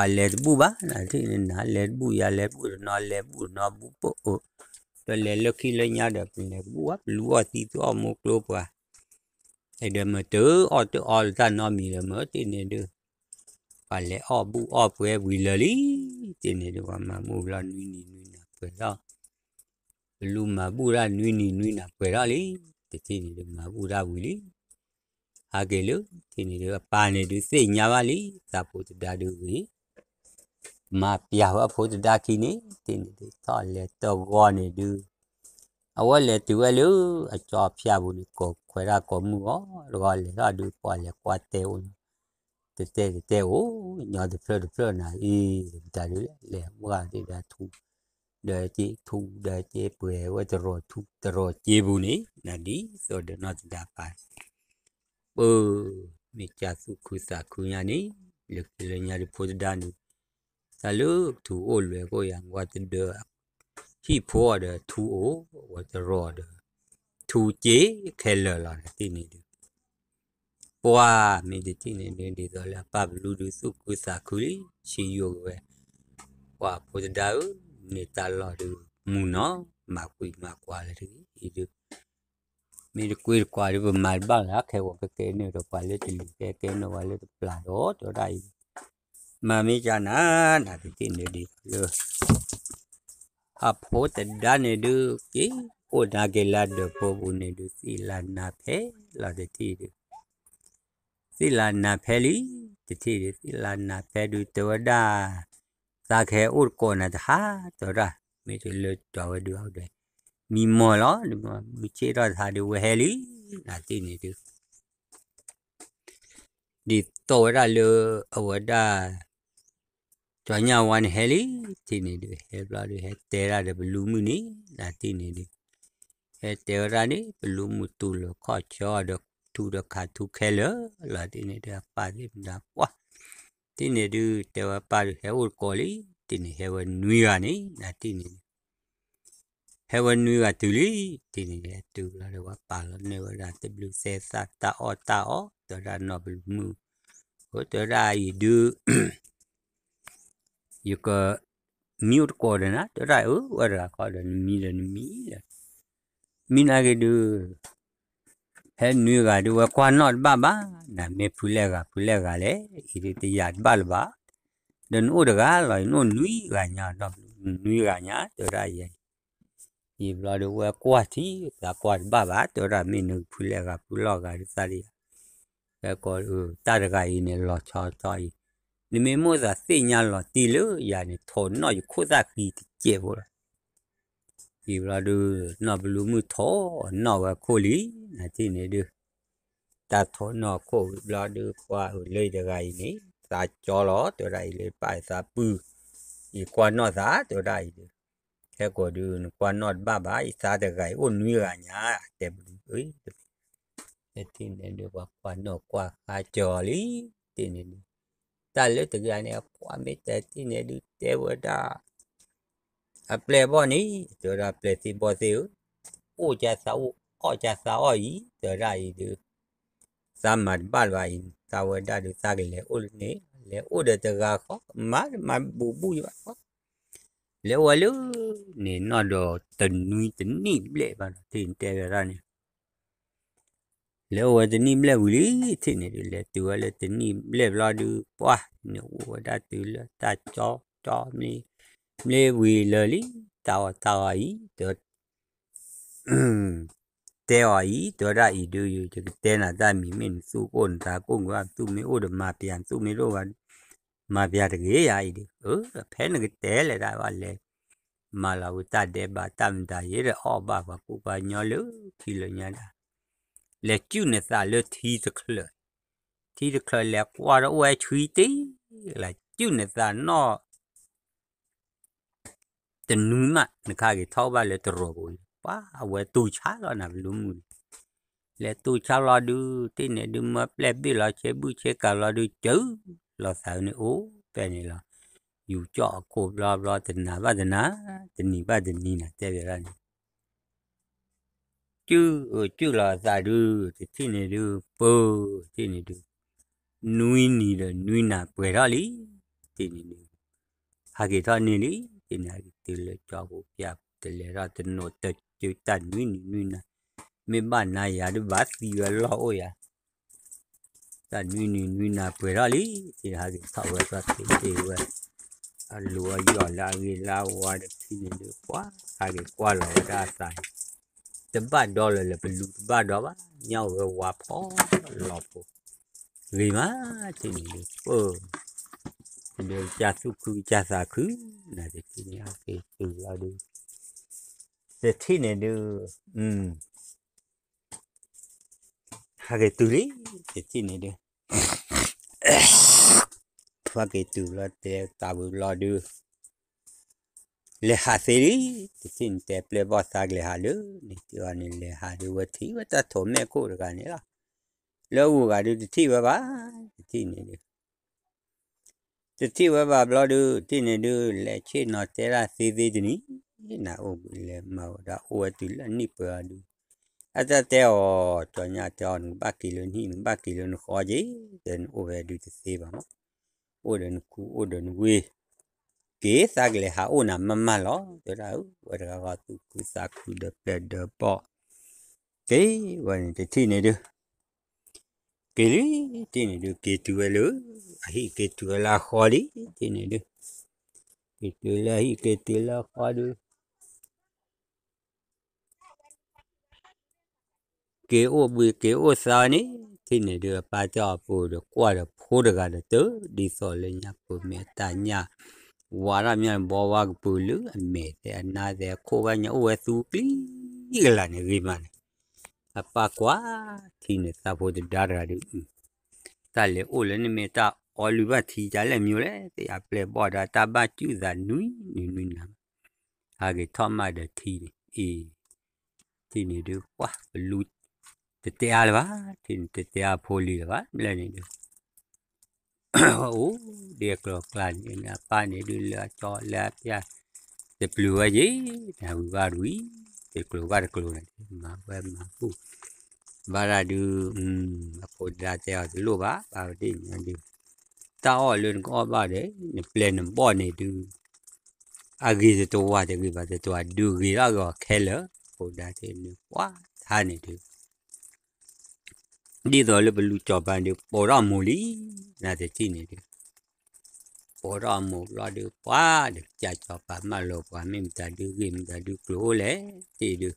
ပလူမၤဘူၣ်တၢ်လၢအီၣ်ပသံသိအီၣ်မူကျိပှၤလၢ ပှၤလဲၤတဘူၣ်ဘၣ်, နၤ တထံၣ်န့ၣ် နလဲၤတဘူၣ်ယၤလဲၤတဘူၣ်တနီၤ လဲၤဘူၣ်တနီၤဘူၣ်ပအိၣ်, ဒီးလဲၤလၢခံလၢညါဒီး ပလဲၤတဘူၣ်ဘၣ် ပလူအီၣ်သံသိအီၣ်မူကျိပှၤ အဲၣ်ဒိးမ့ၢ်တအီၣ်တအီလၢတၢ်နီတမံၤလၢၤမ့ၢ် တထံၣ်န့ၣ်ဒုး ပှၤလဲၤအီၣ်ဘူၣ်အီၣ်ပှဲၤဝံၤလၢာ်လံ, တထံၣ်န့ၣ်ဒုး ပှၤမၤဘူၣ်ဘျီနွံနံၤနွံနၤပှဲၤထီၣ်, ပလူမၤဘူၣ်တၢ်နွံနံၤနွံနၤပှဲၤထီၣ်လံ, တထံၣ်န့ၣ်ဒုး မၤဘူၣ်တၢ်ဝံၤလံ, ဟဲက့ၤလၢ တထံၣ်န့ၣ်ဒုး အပၢ်န့ၣ်ဒုးသ့ၣ်ညါဘၣ်လံ, သးဖိတဒါဒုးဂ့ၤ မၤပျၢ်ဝဲအဖိတဒါခံန့ၣ် တထံၣ်န့ၣ်ဒုးထီၣ်လဲၤတဂီၤန့ၣ်ဒုး အဝဲလဲၤတုၤဝဲလၢ အကၠီဖၠၣ်ပူၤန့ၣ် ကိးခွဲးတၢ်ကိးမုၢ်ဂီၤတဂီၤ လဲၤထီၣ်ဒုး ပှၤလဲၤကွၢ်တဲအိၣ်လီၤ, တတဲတတဲအိၣ် ညီတဖျၢၣ်တဖျၢၣ်နၤအံၤ တမတၤဒုး လဲၤမုၢ်ဂၤဒုးဒီးထူ ဒီးက့ထူ ဒီးက့ပှဲၤဝဲတရီးထူ တရီးက့ပူၤန့ၣ် နၤဒ်သိးဒီးနီၢ်တဒါပာ် ပၢ် မ့ၢ်ကၢ်သူၣ်ခုသးခုညါန့ၣ် လၢခံလၢညါဒုးဖိတဒါန့ၣ် တၢ်လၢထူအိၣ်လွဲၤကိၣ်ယၤ ဝဲတဒၢ ဟံၣ်ဖိအီၤဒီးထူအိၣ် ဝဲတရီးဒီး ထူက့ခဲလၢာ်လီၤ နၤတထံၣ်န့ၣ်ဒုး ပှၤမ့ၢ်တထံၣ်န့ၣ်ဒုး ဒ်သိးလၢအပၢ်ပလူဒုးသူၣ်ခုသးခုလံ ဆံးယိာ်က့ၤဝဲ ပှၤဖိတဒါဧၢ န့ၢ်တၢ်လီၢ်ဒုး မုၢ်နီၤ မၤကွံမၤကွၢ်လၢတဂ့ၤ အံၤဒုး မ့ၢ်တကွံတကွၢ်ဒုး ပမၤတဘၣ်လၢၤ ခဲဂီၤကကဲန့ၢ်ဒီးပှၤလၢတလံၤ ကဲကဲန့ၢ်ပှၤလၢတပျၢ်ဒီး တဲဝဲဒၣ်အံၤ မၤမ့ၢ်ကနၤ နၤတထံၣ်န့ၣ်ဒ်သိးလၢ အဖိတဒါန့ၣ်ဒုး က့ၤအိၣ်နၤက့ၤလၢဒၢးဖိပူၤန့ၣ်ဒုး သံလၢနၤဖဲလီၤတထံၣ်ဒုး သံလၢနၤဖဲလံ တထံၣ်ဒုး သံလၢနၤဖဲဒုး တဲဝဲဒၣ် သးကဟဲအိၣ်တကိးနၤတဟါ တဲဝဲဒၣ် မ့ၢ်တလၢတတီၤဝဲဒုးအီၤဒီး မံမီၢ်လီၤ မုၢ်ဆ့ၣ်ထီၣ်တဟါဒုး ဝဲဟဲလံ နၤတထံၣ်န့ၣ်ဒုး ဒ်သိးဝဲဒၣ်လၢ အဝဲဒၣ် ကၠီညၣ်ဝါန့ၣ်ဟဲလံ တထံၣ်န့ၣ်ဒုး ဟဲဘျီဒုး ဟဲတဲဒၣ်ဒီးပလူမုၣ်န့ၣ် နၤတထံၣ်န့ၣ်ဒုး ဟဲတဲဝဲဒၣ်န့ၣ် ပလူမုၣ်တူၢ်လိာ်ခီၣ်ဆၢအီၤဒီး ထူဒီးခးထူခဲလၢာ်လီၤ တထံၣ်န့ၣ်ဒုး အပၢ်သ့ၣ်မတၤကွၢ် တထံၣ်န့ၣ်ဒုး တဲဝဲပၢ်ဒုး ဟဲအိၣ်တကိးလံ တထံၣ်န့ၣ် ဟဲဝဲနွံဂၤန့ၣ် နၤတထံၣ်န့ၣ် ဟဲဝဲနွံဂၤတုၤလံ တထံၣ်န့ၣ် ဟဲတုၤဘျီဒီး ပှၤပာ်လီၤန့ၢ်ဝဲဒၣ် တဘျုးသဲသၣ်တၢ်အီၣ်တၢ်အီ တဲဝဲဒၣ်နီၢ်ပလူမုၣ် အတဲဝဲဒၣ်အံၤဒုး ယကမံအိၣ်တကိးဒီးနၤ တဲဝဲဒၣ်အၢ ဝဲတဂၤခီဒီးနမံဒီးနမံလၢ မံနာ်က့ၤဒုး ဟဲနွံဂၤဒုး ဝဲကွၢ်နီၣ်တဘၣ်ဘၣ် နမ့ၢ်ဖုလဲၣ်ဂၤ ဖုလဲၣ်ဂၤလဲၣ် အံၤဒုးတယာ်တဘၣ်လၢၤဘၣ် ဒီးနအိၣ်တဂၤလီၤ, နအိၣ်နွံဂၤညါ, နွံဂၤညါ တဲဝဲဒၣ်အံၤ, ယံာ်ဘျီဒီးဝဲကွၢ်ထံ, သးကွၢ်တဘၣ်ဘၣ် တဲဝဲဒၣ်, မ့ၢ်နဖုလဲၣ်ဂၤဖုလီၢ်ဂၤဒုးသးလံဧါ, ဝဲကိး, တၢ်တဂၤအံၤန့ၣ် လီၤဆီဆီအံၤ, နမ့ၢ်မိၣ်သးသ့ၣ်ညါလီၤတံၢ်လၢယၤန့ၣ် ထိးနီၣ်ယခိၣ်သၣ်ဃံတစဲးဖိလီၤ. ယံာ်ဘျီဒုး နီၢ်ပလူမုၣ်ထိးနီၣ်ဝဲခိၣ်လံ, နထံၣ်န့ၣ်ဒုး, တၢ်ထိးနီၣ်ခိၣ်ဝံၤဘျီဒုး ကွၢ်အုးလၢယတဂၤအံၤန့ၣ် သးကၠီလီၤ, တဲဝဲဒၣ်အံၤလၢပၢ်ယသးပုၢ်, ယကွၢ်နီၣ်သး တဲဝဲဒၣ်အံၤဒုး, ခဲကိးဒုး နကွၢ်နီၣ်တဘၣ်ဘၣ် ယသးတဂၤအံၤအိၣ်နွံဂၤညါ, တဲပဒုး, တထံၣ်န့ၣ်ဒုး ပှၤကွၢ်နီၣ်ကွၢ်ဃါကၠီလံ, တထံၣ်န့ၣ်ဒုး, တၢ်လၢတဂၤန့ၣ် အကွၢ်မ့ၢ်တဲတထံၣ်န့ၣ်ဒုး တဲဝဲဒၣ် အပျဲၢ်ဘီၣ်န့ၣ် တဲဝဲဒၣ်ပျဲၢ်သ့ၣ်ဘီၣ်သ့ၣ်ဧၢ, အိၣ်ကၢသးအိၣ် အီၣ်ကၢသးအီၣ်အံၤ တဲဝဲဒၣ်အံၤဒုး, သးမၤတဘၣ်လၢၤဘၣ်အံၤ သးဝဲဒၣ်ဒုးသးကလဲၤအိၣ်လၢန့ၣ်, လဲၤအိၣ်ဒီးတဂၤဃီ မၤမၤဘူၣ်ဘူၣ်ယဘၣ်ဃီ, လဲၤအိၣ်ဝဲလၢန့ၣ်နီၢ်ဒီးတနွံတနံၣ်ဘျဲၣ်ဘၣ်ဒီး တထံၣ်န့ၣ်တဲဝဲဒၣ်န့ၣ် လဲၤအိၣ်ဝဲတနံၣ်ဘျဲၣ်ဝံၤလံ, တထံၣ်န့ၣ်ဒုး လဲၤတုၤဝဲလၢတနံၣ်ဘျဲၣ်ဘျီဒုး ပှၢ်န့ၣ်အိၣ်ဝဲဒၣ်တုၤလၢတၢ်ကၠီကၠီမ့ၢ်, မ့ၢ်ဝံၤလၢာ်လံ, တၢ်အီၣ်တၢ်အီအံၤ တဲအီၤအံၤ တဲဝဲဒၣ်အံၤဒုး ယကတဲနၤတၢ်မံၤ မ့ၢ်နသူၣ်ကအိၣ်နသးကအိၣ်ကွံာ်ဘၣ်, နသူၣ်မ့ၢ်အိၣ်ဒီးမၤပျး, နသူၣ်မ့ၢ်တအိၣ်ဘၣ် မၤပျးတဂ့ၤယၤအံၤဒုး, ဖဲနကတဲလဲၣ်ဒၣ်ဘၣ်လဲၤ, မၤလီၤဝံၤတၢ်ဒဲးဘးတၢ်မတၤယဲဒီး အီၣ်ဘၣ်ပှၤကူပှၤကညီလၢခံလၢညါဒၣ်, လဲၤကုၢ်နသးလၢထံတချၢး, ထံတချၢးလဲၤကွၢ်ထီၣ်အိၣ်ဝဲဆှံတ့ၢ်လၢ ကုၢ်နသးနီၢ် တနွံမး နခါက့ၤထီၣ်ဘၣ်လၢတရီၤပူၤအံၤ, ပှၤအဝဲတူၢ်ဆါလီၤနၤပလူမုၣ်န့ၣ်, လဲၤတူၢ်ဆါလီၤဒုး တထံၣ်န့ၣ်ဒုး မၢပျဲၢ်ဘ့ၣ်လီၤဆဲးဘုၣ်ဆဲးကၤလီၤဒုး စၢလီၤသးန့ၣ်အိၣ်ဖဲန့ၣ်လီၤ, ယူၤကၠီၣ်အခိၣ်ဘျီဘျီ တနၤဘၣ်တနၤ, တနံၤဘၣ်တနံၤနၤ တဲဝဲဒၣ်န့ၣ် ကုၢ်အုးကုၢ်လီၤအသးဒုး တထံၣ်န့ၣ်ဒုး ပၢ, တထံၣ်န့ၣ်ဒုး နွံနံၤဒီးနွံနၤပှဲၤထီၣ်လံ, တထံၣ်န့ၣ်ဒုး ဟးက့ၤထီၣ်န့ၢ်လံ, တထံၣ်န့ၣ် ဟဲက့ၤတုၤလၢကၠီပူၤပျၢ်ပူၤ တလဲၤထီၣ်တနိးတစုတၢ်နွံနံၤနွံနၤ, မ့ၢ်ဘၣ်နၤယၤဒုးဘၣ်သံဝဲလီၢ်အိၣ်ယၤ တၢ်နွံနံၤနွံနၤပှဲၤထီၣ်လံ, တထံၣ်န့ၣ်ဟးက့ၤထီၣ်ဝဲထီၣ်သ့တ့ၢ်ဝဲ, အလူၤအယီၢ်လၢအဂ့ၤလၢအဝါတထံၣ်န့ၣ်ဒုး ပှၤဟးက့ၤကွၢ်လီၤဝဲဒၣ်အသးန့ၣ်, တဘၣ်ဒီလၢၤလၢပလူၤတဘၣ်ဒီဘၣ်, ညၣ်အိၣ်ဝဲဝါဖီလီၤဖိ, ဂ့ၤမး, တထံၣ်န့ၣ်ဒုး ပၢ, ဒုးကစၢ်သူၣ်ခုကစၢ်သးခု, နတထံၣ်န့ၣ်ဟးက့ၤတုၤလီၤဒုး တထံၣ်န့ၣ်ဒုး ဟးက့ၤတုၤလံ, တထံၣ်န့ၣ်ဒုး ဟးက့ၤတုၤလီၤတဲသးဝံၤဘျီဒုး လဲၤဟးသ့လံ, တထံၣ်န့ၣ်တဲပျဲၢ်ဘီၣ်သးကလဲၤဟးလၢန့ၣ် တုၤအီၤန့ၣ်လဲၤဟးဒုး ဝဲထံၣ်ဝဲတၢ်ထိးမဲာ်ခိၣ်တဂၤန့ၣ်လီၤ, လၢအဂုၤအဂၤဒုးတထံၣ်ဝဲဘၣ်, တထံၣ်န့ၣ်ဒုး တထံၣ်ဝဲဘၣ်ဘျီဒုး တထံၣ်န့ၣ်ဒုး လဲၤဆ့ၣ်နီၤတဲဒၣ်သ့သ့တနံၤ, နအိၣ်ဘှံးလဲၤမၤဝဲဒၣ်အိၣ်ဝဲတုၤလၢအနံၣ်ပှဲၤအီၤဒုး, အတၢ်တဲအီၤ ကၠီညါတဲအီၤ နကဘၣ်က့ၤလၢနဟံၣ် နကဘၣ်က့ၤလၢနဃီက့ၤ, ဒီးနအိၣ်ဝဲဒုးတသ့ဘၣ်မး, အိၣ်ဒီးနခူ အိၣ်ဒီးနဝ့ၢ်, က့ၤသးကလဲၤဟးအိၣ်နၤမးမးလီၤ, တဲဒၣ်ဧၢ ဝဲတဂၤဂီၤသူၣ်ခုသးခုဒီးပျဲၢ်ဒီးဘီၣ်, က့ၤဝဲန့ၣ်တထံၣ်န့ၣ်ဒုး က့ၤလံ, တထံၣ်န့ၣ်ဒုး က့ၤတုၤဝဲလၢ အဟံၣ်က့ၤတုၤဝဲလၢအဃီလံ, တထံၣ်န့ၣ်ဒုး က့ၤတုၤလၢအဟံၣ်က့ၤတုၤလၢအဃီဒုး က့ၤအိၣ်ဘှံးက့ၤအိၣ်သါန့ၣ်, တထံၣ်န့ၣ်ဒုး အပၢ်တဲအီၤပူၤဒီး ကွၢ်ဒီးဖိတဂၤဒီးတၢ် ဒ်သိးလၢညါပူၤမ့ၢ်အတၢ်ညၣ် ဝါဒၣ်မၠၣ်ဘီဝါကပူၤလၢအမဲာ်သဲးအနါသဲးအခိၣ်ဘၣ်ညါ အိၣ်ဝဲသူကျံကလၤန့ၣ်ဂ့ၤမးန့ၣ်, အပၢ်ကွၢ်ထံန့ၣ် သးဖိတဒါတဂၤဒုး တၢ်လဲၤအိၣ်လၢန့ၣ်မ့ၢ်တၢ်အီလုၢ်ဘၣ်ထံဒ်လဲၣ်မ့ၢ်လဲၣ်, သ့ၣ်အပျဲၢ်ဘီၣ်ဒီးတၢ်ဘၣ်ကုၢ်သးနွံနံၤနွံနၤ ဟးက့ၤထီၣ်မးဒီးထံန့ၣ်, အ့ၣ်, ထံန့ၣ်ဒုး ပှၢ်ပလူ တတဲအါလၢၤဘၣ်, ထံန့ၣ်တတဲအါဖိလံၤလၢၤဘၣ်, ဘျဲၣ်န့ၣ်ဒုး အိၣ်ဒ်အကျိၤအကျဲန့ၣ် အပၢ်န့ၣ်ဒုးလၢအကၠီလၢအပျၢ် တပျုာ်ဝဲယ့ၣ်, တၢ်ဝံၤဘၣ်တဝံၤ, တကျိၤဘၣ်တကျိၤန့ၣ် မၤဝဲမၤဘူၣ်, ဘၣ်ဒၣ်ဒုး အဖိဒါတဲအီၤတလိၣ်ဘၣ်, ဘၣ်ဝဲဒ်န့ၣ်ဒုး တၢ်အီၣ်လၢနကအီၣ်ဘၣ်ဒီး နပျဲၢ်နဘီၣ်န့ၣ်ဒုး အဂ့ၤတတဝၤတဂ့ၤဘၣ်တတဝၤ ဒုးဂ့ၤထီၣ်ဂ့ၤအီၤခဲလၢာ်, အဖိဒါတဲန့ၣ် ပှၢ်ထါန့ၣ်ဒုး ဒ်သိးလၢပလူၤကၠီၤပၤဒုး ပိာ်ထီၣ်မိၢ်လံ, နတထံၣ်န့ၣ်ဒုး ကိးထီၣ်အမိၢ်ဘျီဒုး ပှၤဒီးကစၢ်စီၤပၤမၢလီၤပှၤ မ့ၢ်မတၤဒုးဂ့ၢ် မတၤဒုးကျိၤအိၣ်လဲၣ် တ့ၢ်ဒုး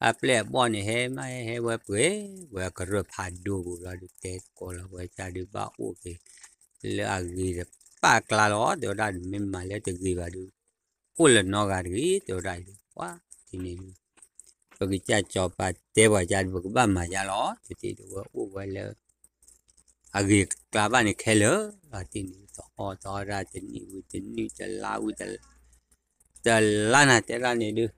အပျဲၢ်အဘီၣ်န့ၣ် ဟဲမးဟဲဝဲပှဲၤ ဝဲကရၢၢ်ဖးဒိၣ်ပူၤဘျီဒုး တဲသကိးလီၤဝဲ ကစၢ်ဒုးဘၣ်အိၣ်က့ၤ လၢအဂ့ၤတပာ်ကျါလီၤ တဲဝဲဒၣ် မ့ၢ်မၤလၢတဂ့ၤဘၣ်ဒုး အိၣ်လၢနီတဂၤတဂ့ၤ တဲဝဲဒၣ်ဒုး ပှၤတထံၣ်န့ၣ်ဒုး ပကစၢ်စီၤပၤတဲပှၤကစၢ်ဒုး ပကဘၣ်မၤယါလီၤ တထံၣ်ဒုး ဝဲအိၣ်ဝဲလၢ အဂ့ၤကျါဘၣ်န့ၣ်ခဲလၢာ်လီၤ တထံၣ်န့ၣ် တအီၣ်တအီဒၣ် တနံၣ်ဝံၤတနံၣ် တလါဝံၤ တလါနၤ တဲဒၣ်န့ၣ်ဒုး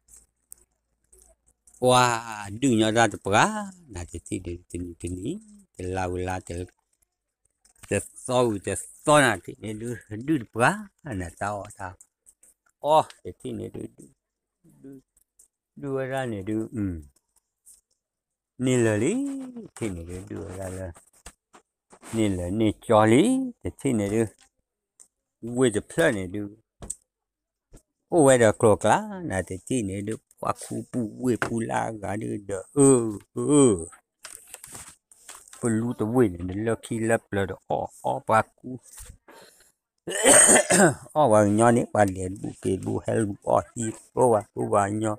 ပှၤဒုးညီတၢ်တပှၤ နၤတထံၣ်န့ၣ် တနံၤတနံၤ တလါဝံၤလါ တသီဝံၤတသီနၤ တထံၣ်န့ၣ်ဒုး ဒုးတပှၤ နၤတၢ်အီၣ်တၢ်အီ တထံၣ်န့ၣ်ဒုး ဒုးဝဲဒၣ်န့ၣ်ဒုး န့ၢ်လၢာ်လံ တထံၣ်န့ၣ်ဒုး ဒုးဝဲဒၣ်လၢ န့ၢ်လၢာ်န့ၢ်ကၠီလံ တထံၣ်န့ၣ်ဒုး ဝ့ၢ်တဖျၢၣ်န့ၣ်ဒုး အိၣ်ဝဲဒီးကျိၤကျါ နၤတထံၣ်န့ၣ်ဒုး ပှၤခူပူၤဝ့ၢ်ပူၤလၢအဂၤဒုးဒီး အၢ အၢ ပလူတဝ့ၢ်န့ၣ် လၢခံလၢပျၢၤဒီးအီၣ်အီပှၤကူ အီၣ်ပှၤကညီန့ၣ် ပှၤလဲၤတဘူၣ်က့ၤတဘူၣ် ဟဲလူၤအီၣ်သံသိပှၤကူပှၤကညီ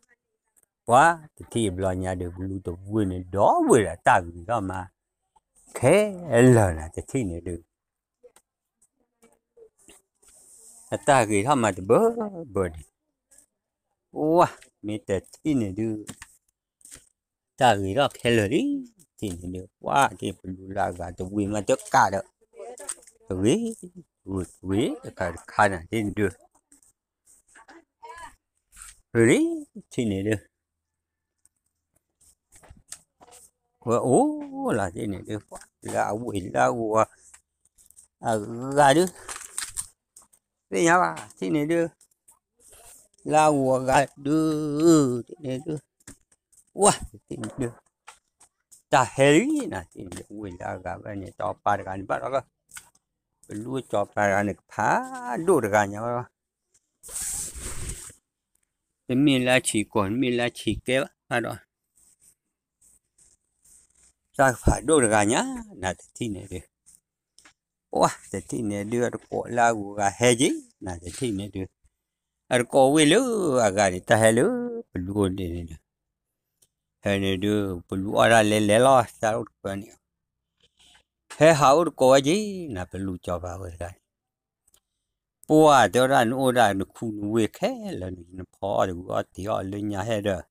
ပှၤတထံၣ်ဘျီညါဒုး ပလူတဝ့ၢ်န့ၣ် ဒီဝ့ၢ်ဒီးတၢ်ဂ့ၤထီၣ်မး ခဲလၢာ်နၤတထံၣ်န့ၣ်ဒုး အတၢ်ဂ့ၤထီၣ်မးတဘၢဘၢန့ၣ် ပှၤမ့ၢ်တထံၣ်န့ၣ်ဒုး တၢ်ဂ့ၤထီၣ်ခဲလၢာ်လံ တထံၣ်န့ၣ်ဒုး ပှၤက့ၤပလူလၢအဂၤတဝ့ၢ်မးတကးဒီး တဂ့ၤ တဂ့ၤတခါတခါနၤတထံၣ်န့ၣ်ဒုး လံ တထံၣ်န့ၣ်ဒုး ဝဲအိၣ်လီၤတထံၣ်န့ၣ်ဒုး ပှၤလၢအဝ့ၢ်လၢအဂီၤ အဂၤဒုး သ့ၣ်ညါဘၣ် တထံၣ်န့ၣ်ဒုး လၢအဂီၤအဂၤဒုး တထံၣ်န့ၣ်ဒုး ဝဲ တထံၣ်န့ၣ်ဒုး တၢ်ဟဲလံနၤ တထံၣ်န့ၣ်ဒုး ဝ့ၢ်လၢအဂၤဘၣ်န့ၣ် စီၤပၤတဂၤန့ၣ်ဘၣ်ဒီး ပလူစီၤပၤတဂၤန့ၣ် ကဖးဒိၣ်တဂၤညါဘၣ် တမ့ၢ်လၢအဆံးကိာ် တမ့ၢ်လၢအဆံးကဲဘၣ်ဒီး တၢ်ကဖးဒိၣ်တဂၤညါ နၤတထံၣ်န့ၣ်ဒုး ပှၤတထံၣ်န့ၣ်ဒုး အတကိးလၢအဂုၤအဂၤဟဲက့ၤ နၤတထံၣ်န့ၣ်ဒုး အတကိးဝ့ၢ်လၢအဂၤန့ၣ် တၢ်ဟဲလၢပလူအိၣ်န့ၣ်န့ၣ်ဒုး ဟဲန့ၣ်ဒုး ပလူအီၣ်ဒၣ်လဲၤလဲၤလီၤ တၢ်အိၣ်တကၢန့ၣ် ဟဲဟးအိၣ်တကိးဝဲက့ၤ နၤပလူစီၤပၤဝဲတဂၤန့ၣ် ပှၤတဲဝဲဒၣ် နအိၣ်ဒၣ်နခူနဝ့ၢ်ခဲလၢာ်န့ၣ် နဖီအီၣ်တဂုာ်အီၣ်တ့ၤအီၣ်လၢညါဟဲဒီး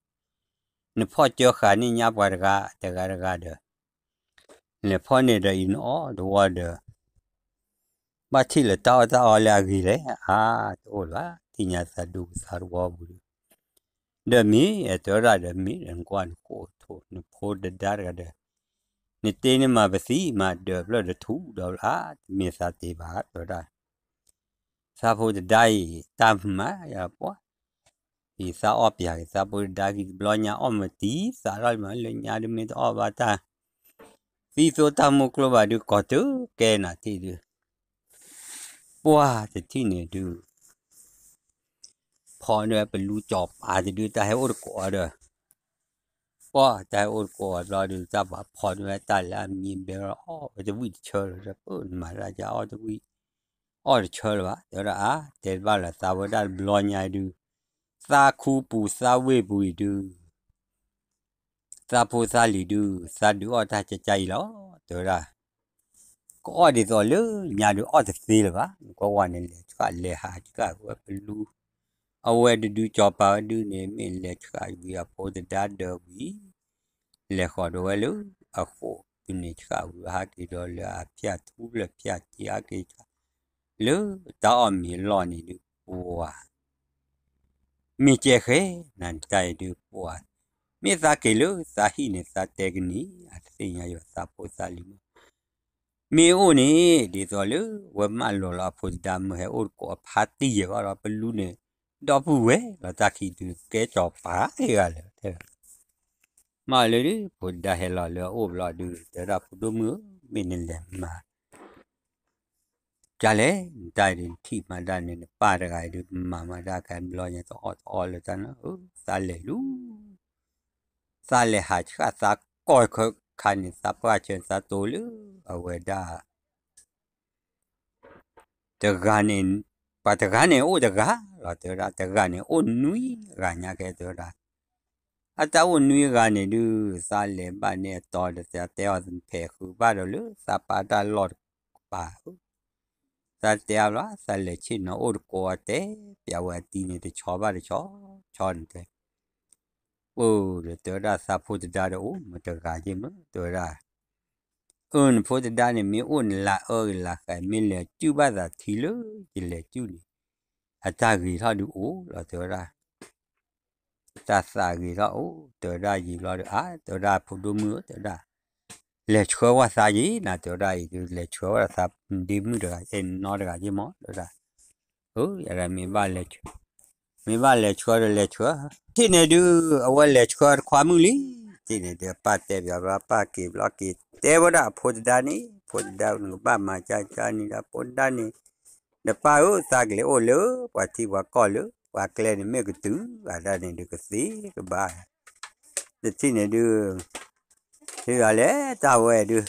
နဖီၣ်ကၢဃာ်န့ၢ်ညါပှၤတဂၤ တဂၤတဂၤဒီး လဲၤဖီၣ်န့ၢ်ဒီးအံၤနအီၣ်တဝီဒီး ဘၣ်ထံၣ်လၢတၢ်အီၣ်တၢ်အီလၢအဂ့ၤလဲၣ် အါ တအိၣ်လၢၤဘၣ် သ့ၣ်ညါသးဒူသးတဝီပူၤဒီး ဒီးမ့ၢ်အတဲဝဲဒၣ်ဒီးမ့ၢ်ဒီးနကွၢ်နဃိၣ်ထိး နဖိတဒါတဂၤဒီး နတ့နမၤပသံမၤဒၢးဖျၢၣ်ဒီးထူဒီးဘျီ တမ့ၢ်သးတ့ဘၣ် တဲဝဲဒၣ် သးဖိတဒါအံၤ တၢ်မၤယၤပှၤ အံၤသးအီၣ်ပၠးက့ၤသးဖိတဒါဂံၤတဘျီညါ အီၣ်မတံၤသးထီၣ်လံမး လၢညါဒုးမ့ၢ်တအီၣ်ဘၣ်တၢ် သံသိတၢ်မူကျိဘၣ်ဒုး ကီၢ်တကဲနၤတ့ၢ်ဒုး ပှၤတထံၣ်န့ၣ်ဒုး ဖီၣ်န့ၢ်ဝဲပလူစီၤပၤတဒု တၢ်ဟဲအိၣ်တကိးအီၤဒီး ပှၤတၢ်ဟဲအိၣ်တကိးအီၤဘျီဒုး တၢ်ပှၤဖီၣ်န့ၢ်ဝဲတၢ်လၢအမံၤဘဲလီၤ အီၣ်ဝဲတဝံၣ်တဆၢလီၤ ဒီးပနမၤတၢ်ကၢအီၣ်တဝံၣ် အီၣ်တဆၢလၢၤဘၣ် တဲဝဲဒၣ်အါ တဲတဘၣ်လၢၤ သးဝဲဒၣ်တဘျီညါဒုး သးခူပူၤသးဝ့ၢ်ပူၤအံၤဒုး သးဖိသးလံၤဒုး သးဒုးအီၣ်တၢ်ကၢကၢအံၤလီၤ တဲဝဲဒၣ် ကအီၣ်ဒ်သိးလၢညါဒုးအီၣ်တသ့လၢၤဘၣ် နကွၢ်ဝဲန့ၣ် လဲၤဆှၣ်လဲၤဟးဆှၣ်ဝဲပလူ အဝဲတဒုစီၤပၤဝဲဒုးန့ၣ် မ့ၢ်လဲၤဆှၣ်ဝံၤအဖိတဒါဒၢးဝံၤ လဲၤဃီၤဒီးဝဲလၢအဃိး ဒုးန့ၣ်ဆှၣ်ဝံၤဟးက့ၤဒီးလၢအဖၠၣ်ထူလၢဖၠၣ်က့ၤဟးက့ၤ လၢတၢ်အီၣ်မ့ၤအလီၢ်န့ၣ်ဒုး ပှၤ မ့ၢ်ကဲဃဲ နၤတၢ်အံၤဒုးပှၤ မ့ၢ်သးက့ၤလၢသးဟံၣ်န့ၣ် သးတဲကနံၤ အတသ့ၣ်ညါယွၤသးဖိသးလံၤမး မ့ၢ်အိၣ်န့ၣ် ဒ်သိးလၢဝဲမၢလီၤလၢအဖိတဒါမုၢ်ဟဲအိၣ်တကိးအဖါတံၢ်ယဲၢ်ဘၣ်ဒီး ပလူန့ၣ် ဒီပုၢ်ဝဲၢ်လီၤတၢ်ခံဒုးကဲစီၤပၤဟ့ၣ်ဂၤလၢာ် တဲ မ့ၢ်လၢဒုး ဖိတဒါဟဲလီၤလၢအအိၣ်ဘျီဒုး တဲဒၣ်ဖိဒိၣ်မုၣ်ဧၢ မ့ၢ်နလဲၤမၤ ကလဲၣ် နတၢ်အံၤဒုး နထံၣ်မၤဒၣ်န့ၣ် နပၢ်တဂၤအံၤဒုး မၤမၤဒၣ်ကဲဘျီညါ တအီၣ်တအီလၢတၢ်နီၤ သးလဲၤလူၤ သးလဲၤဟးဆှၣ်သးကီၢ်ခါန့ၣ် သးပှၢ်ဆၢသးတိၤလၢအဝဲဒၣ် တဂၤန့ၣ်, ပှၤတဂၤန့ၣ်အိၣ်တဂၤလီၤ တဲဝဲဒၣ်, တဂၤန့ၣ်အိၣ်နွံဂၤညါကဲ တဲဝဲဒၣ်. အတၢ်အိၣ်နွံဂၤန့ၣ်ဒုး သးလဲၤဘၣ်န့ၣ်အတီဒီး သးတဲအီၤ နဖဲးဃုာ်ဘၣ်ဒီးလၢသးပၢ်တၢ်လီၢ်တကပၤဧၢ, သးတဲအီၤဘျီ သးလဲၤဆ့ၣ်နီၤအိၣ်တကိးအီၤ တဲပျးဝဲအတံၤန့ၣ် တဆီဘၣ်တဆီ, ဆီန့ၣ်တဲ အိၣ်ဒီး တဲဝဲဒၣ် သးဖိတဒါဒီးအိၣ်မ့ၢ်တဂၤက့မ့ၢ် တဲဝဲဒၣ်. အၢ နဖိတဒါန့ၣ် မ့ၢ်အိၣ်နလၤအၢဂ့ၤလၤဃဲ မ့ၢ်လဲၤစုၣ်ဘၣ်သးထံလၢယလဲၤစုၣ်န့ၣ် အတၢ်ဂ့ၤထီၣ်ဒုးအိၣ်လီၤ တဲဝဲဒၣ်. တၢ်သးဂ့ၤထီၣ်အိၣ် တဲဝဲဒၣ်ယံာ်ဘျီဒီး အါ တဲဝဲဒၣ် ဖိဒိၣ်မုၣ်ဧၢ တဲဝဲဒၣ်, လဲၤဆှၢဝဲသးယံၤနၤ တဲဝဲဒၣ်အံၤဒုး လဲၤဆှၢဝဲဒၣ်သး ဒ့မုၣ်တဂၤ အဲၣ်နီတဂၤယ့ၢ်မး တဲဝဲဒၣ်. အၢ ယၤဒၣ် မ့ၢ်ဘၣ်လဲၤဆှၢဒီးလဲၤဆှၢ, ထံၣ်န့ၣ်ဒုး အဝဲလဲၤဆှၢတခွါမုၣ်လံ, ထံၣ်န့ၣ်ဒုး အပၢ်တဲပျးဘျီ အပၢ်က့ၤဘျီက့ၤ တဲဝဲဒၣ်အဖိတဒါန့ၣ် ဖိတဒါ နကဘၣ်မၤကၢ်ကၢ်န့ၣ်ဒီး ဖိတဒါန့ၣ် နပၢ်ဧၢ သးကလဲၤအိၣ်လၢ ပှၤထံပှၤကီၢ်လၢ ပှၤကျဲန့ၣ်မ့ၢ်ကတုၤ အဒၣ်န့ၣ်ဒုးကသ့ကဘၣ်, တထံၣ်န့ၣ်ဒုး ထံၣ်ဒၣ်လဲၣ် တၢ်ဝဲဒုး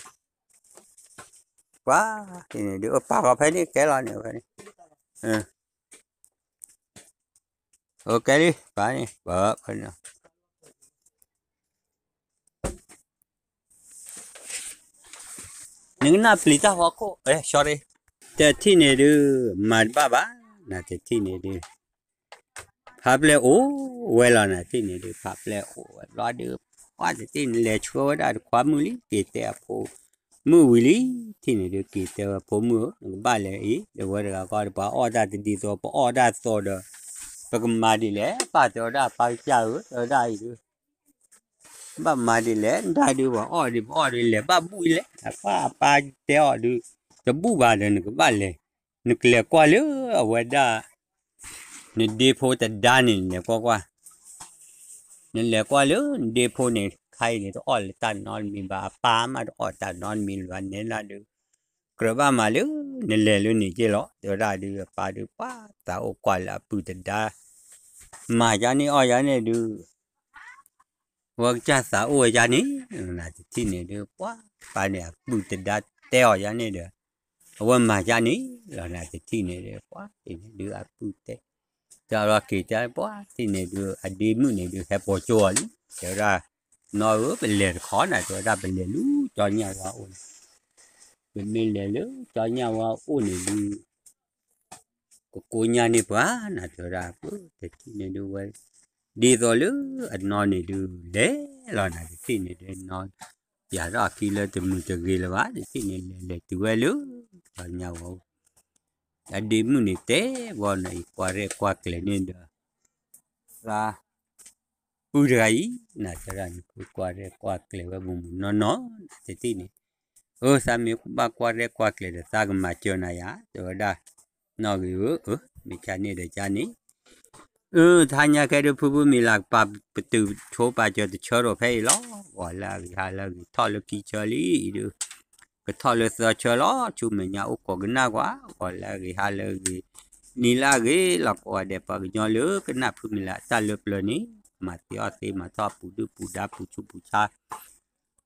ပှၤ ထံၣ်န့ၣ်ဒုး အပာ်ဃီဖဲန့ၣ်ကဲလီၤန့ၣ်ဝဲန့ၣ်, အကဲလံ ပာ်န့ၣ် ပာ်ဖဲန့ၣ် နကနၣ်ပျံၤတၢ်ဖီခိၣ် sorry, တထံၣ်န့ၣ်ဒုး မၤတဘၣ်ဘၣ်, နတထံၣ်န့ၣ်ဒုး ဖးပျဲၢ်အိၣ်ဝဲလီၤ နတထံၣ်န့ၣ်ဒုး ဖးပျဲၢ်အိၣ်ဝဲဘျီဒုး ပှၤတထံၣ်န့ၣ်လဲၤဆှၢဝဲဒၣ်တခွါမုၣ်လံ က့ၤတဲအဖိမုၣ်ဝံၤလံ, ထံၣ်န့ၣ်ဒုး က့ၤတဲဝဲဖိမုၣ်ဧၢ နကဘၣ်လဲၤအံၤ ဒီးဝဲတဂၤဃီဒီး ပှၤအီၣ်တၢ်တဒ်သိး ပအီၣ်တၢ်သိးဒီး ပကမၤဒ်လဲၣ် ပၢ်တဲဝဲဒၣ် ပၢ်ကစၢ်ဧၢ တဲဝဲဒၣ်အံၤဒုး ဘၣ်မၤဒ်လဲၣ် ဒၣ်ဒုး ပှၤအီၣ်ဒုး ပအီၣ်ဒုး လဲၤဘၣ်ဘူၣ်အံၤလဲၣ် အပၢ်အပၢ်တဲအီၤဒုး တဘူၣ်ဘၣ်ဒီး နကဘၣ်လဲၤ နကလဲၤကွၢ်လၢအဝဲဒၣ် နဒ့ဖိတဒါန့ၣ် နလဲၤကွၢ်ကွၢ်, နလဲၤကွၢ်လၢနဒ့ဖိန့ၣ် ခါအံၤန့ၣ် တအီၣ်လၢတၢ်နီတမံၤဘၣ် အပၢ်မးတအီၣ်တၢ်နီတမံၤလၢၤန့ၣ်ဒၣ်ဒုး ကြၢးဘၣ်မၤလၢ နလဲၤလၢန့ၣ်က့လီၤ တဲဝဲဒၣ်ဒုး အပၢ်ဒုး ပှၤသးအိၣ်ကွၢ်လၢအပုၢ်တဒါ မၤယါန့ၢ်အီၣ်ယါန့ၢ်ဒုး ဝဲကစၢ်သးအိၣ်ယါန့ၣ် နတထံၣ်န့ၣ်ဒုး ပှၤပၢ်န့ၣ် အပုၢ်တဒါတဲအီၤယါန့ၢ်ဒီး အဝဲမၤယါန့ၢ်လီၤ နတထံၣ်န့ၣ်ဒုး ပှၤထံၣ်န့ၣ်ဒုး အပုၢ်တဲ တၢ်လီၤက့ၤတၢ် ပှၤထံၣ်န့ၣ်ဒုး အဒ့မုၣ်န့ၣ်ဒုး ဟဲပိာ်ကၠိအီၤလံ တဲဝဲဒၣ် နီၢ်ဧၢ ပလဲၤတခီနၤ တဲဝဲဒၣ် ပလဲၤလၢကၠီညၣ်ဝါအိၣ်န့ၣ် ပမ့ၢ်လဲၤလၢကၠီညၣ်ဝါအိၣ်န့ၣ်ဒုး ကကိးညါန့ၢ်ပှၤနၤ တဲဝဲဒၣ် ပတထံၣ်န့ၣ်ဒုးဝဲ ဒ်သိးလၢအနီၢ်န့ၣ်ဒုး လဲၤလီၤနၤ တထံၣ်န့ၣ်ဒုး နီၢ် ပျးထီၣ်အခံလၢတမုာ်တဂ့ၤလၢၤဘၣ် တထံၣ်န့ၣ် လဲၤလဲၤတုၤဝဲလၢ ကၠီညၣ်ဝါအိၣ် အဒ့မုၣ်န့ၣ်တဲဘီနၤအံၤ ကွၢ်ရဲၣ်ကွၢ်ကျဲၤန့ၣ်ဒီး သး ပုၢ်တဂၤအံၤ နၤတဲဒၣ် နကွၢ်ရဲၣ်ကွၢ်ကျဲၤဝဲ မုၢ်မုၢ်နီၢ်နီၢ် နၤတထံၣ်န့ၣ် အၢ သးမ့ၢ်ဘၣ်ကွၢ်ရဲၣ်ကွၢ်ကျဲၤဒီး သးကမၤစၢၤနၤယါ တဲဝဲဒၣ် နီၢ်ဂ့ၤဧၢ အၢ မ့ၢ်ကၢ်န့ၣ်ဒီးကၢ်န့ၣ် အၢ တဟါညါကဲဒုး ဖုဖုမံၤလၢ်ကပာ်ပတုာ်ဆိပာ်စၢၤတဆၢဒီးဖဲအံၤလီၤ ဂီၤလၢအဂ့ၤဟါလၢအဂ့ၤ ထီၣ်လၢခံဆၢလံအံၤဒုး ကထီၣ်လၢသၢဆၢလီၤ ဆူမဲာ်ညါအိၣ်ခိးကနၣ်ကွၢ် ဂီၤလၢအဂ့ၤဟါလၢအဂ့ၤ နံၤလၢအဂ့ၤလီၤ ကိးဂၤဒဲး ပှၤကညီလၢကနၣ်ဖုမံၤလၢ်အတၢ်လၢပျၢၤန့ၣ် မၤသ့အီၣ်သ့ မၤထီၣ်ပူၤဒုၣ်ပူၤဒါ ပူၤဆူးပူၤဆါ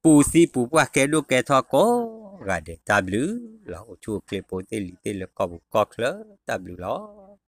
ပူၤသံပူၤပှၢ် ကဲဒိၣ်ကဲထီၣ်ကိးဂၤဒဲး တၢ်ဘျုးလီၤ အိၣ်ဆူၣ်အိၣ်ချ့ဖိသ့ၣ်လံၤသ့ၣ်လၢကီၢ်ပူၤကီၢ်ချၢ တၢ်ဘျုးလီၤ.